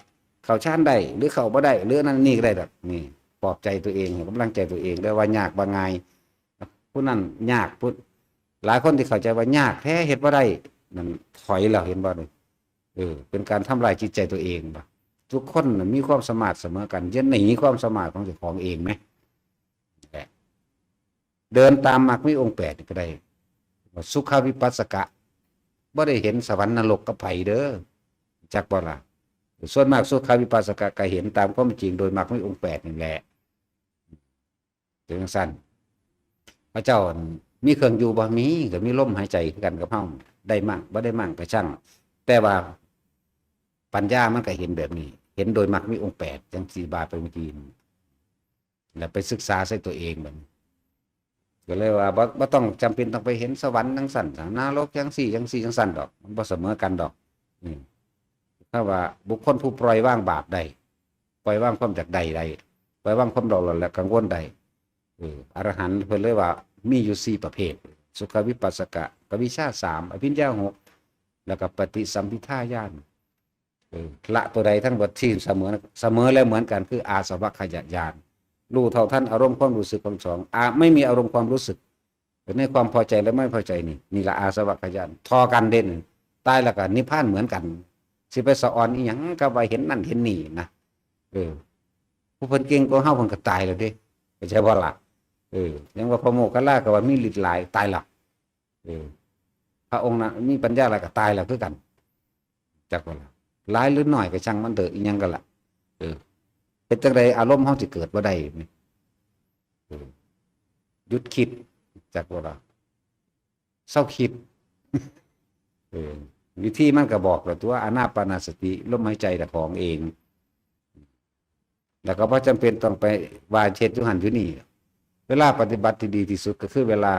เข้าฌานได้ หรือเข้าบ่ได้ หรือนั่นนี่ก็ได้ดอก นี่ ปลอบใจตัวเอง ให้กำลังใจตัวเองเด้อ ว่ายากบ่ง่าย ผู้นั้นยาก ผู้ หลายคนที่เข้าใจว่ายากแท้ เฮ็ดบ่ได้ นั่นถอยแล้ว เห็นบ่นี่ เออ เป็นการทำลายจิตใจตัวเองบ่ ทุกคนน่ะมีความสามารถเสมอกัน อย่าหนีความสามารถของเจ้าของเองแหม แหละ เดินตามมรรคมีองค์แปดนี่ก็ได้ สุขวิปัสสกะ บ่ได้เห็นสวรรค์นรกกับไผเด้อ จักบ่ล่ะ ส่วนมากสุขวิปัสสกะก็เห็นตามความจริงโดยมรรคมีองค์แปดนี่แหละ เป็นจั่งซั่น พระเจ้ามีเครื่องอยู่บ่ มี ก็มีลมหายใจคือกันกับเฮา ได้มั่งบ่ได้มั่งก็ช่าง แต่ว่าปัญญามันก็เห็นแบบนี้ เห็นโดยมรรคมีองค์แปด จั่งสี่บาทไปเมื่อกี้นี่ แล้วไปศึกษาใส่ตัวเองบัดนี้ ก็เลยว่าบ่ บ่ต้องจำเป็นต้องไปเห็นสวรรค์จั่งซั่น นรกจั่งซี่ จั่งซี่ จั่งซั่นดอก มันบ่เสมอกันดอก อืม ถ้าว่าบุคคลผู้ปล่อยวางบาปได้ ปล่อยวางความอยากได้ได้ ปล่อยวางความเร่าร้อนและกังวลได้ เออ อรหันต์เพิ่นเลยว่ามีอยู่สี่ประเภท สุขวิปัสสกะ กวิชชาสาม อภิญญาหก แล้วก็ปฏิสัมภิทาญาณ เออ ละตัวใดทั้งหมดที่เสมอ เสมอและเหมือนกันคืออาสวัคคยญาณ รู้เท่าทันอารมณ์ความรู้สึกของสอง อ่ะ ไม่มีอารมณ์ความรู้สึก ในความพอใจและไม่พอใจนี่ นี่ละอาสวัคคยญาณ ทอกันเด่น ตายแล้วก็นิพพานเหมือนกัน สิไปสะออนอีหยังกับว่าเห็นนั่นเห็นนี่นะ เออ ผู้เพิ่นเก่งกว่าเฮาเพิ่นก็ตายแล้วเด้ เข้าใจบ่ล่ะ เออ ยังว่าพระโมคคัลลาก็ว่ามีฤทธิ์หลาย ตายแล้ว เออ พระองค์น่ะมีปัญญาแล้วก็ตายแล้วคือกัน จักบ่ล่ะ หลายหรือน้อยก็ช่างมันเถอะ อีหยังก็ล่ะ เออ เป็นจั่งใดอารมณ์เฮาสิเกิดบ่ได้นี่ เออ หยุดคิด จักบ่ล่ะ เซาคิด เออ วิธีมันก็บอกแล้วตัว อานาปานสติ ลมหายใจน่ะของเอง แล้วก็บ่จำเป็นต้องไปว่าเฮ็ดอยู่หั่นอยู่นี่ เวลาปฏิบัติที่ดีที่สุดก็คือเวลา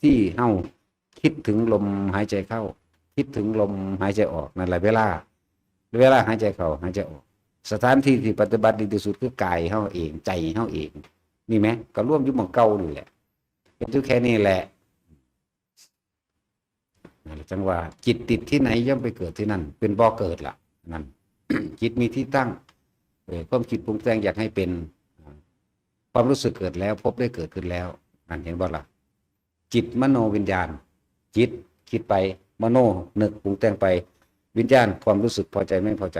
ที่เฮาคิดถึงลมหายใจเข้า คิดถึงลมหายใจออก นั่นแหละเวลา เวลาหายใจเข้า หายใจออก สถานที่ที่ปฏิบัติดีที่สุดคือกายเฮาเอง ใจเฮาเอง นี่แหม ก็รวมอยู่หม่องเก่านี่แหละ เฮ็ดอยู่แค่นี้แหละ นั่นแหละจั่งว่า จิตติดที่ไหนย่อมไปเกิดที่นั่น เป็นบ่อเกิดล่ะ นั่น จิตมีที่ตั้ง เออ ความคิดปรุงแต่งอยากให้เป็น ความรู้สึกเกิดแล้ว ภพได้เกิดขึ้นแล้ว นั่นเห็นบ่ล่ะ จิตมโนวิญญาณ จิตคิดไป มโนนึกปรุงแต่งไป วิญญาณความรู้สึกพอใจไม่พอใจ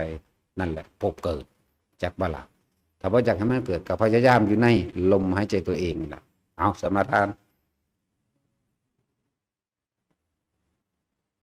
นั่นแหละภพเกิด จักบ่ล่ะ ถ้าบ่อยากให้มันเกิดก็พยายามอยู่ในลมหายใจตัวเองนี่ล่ะ เอาสมาทาน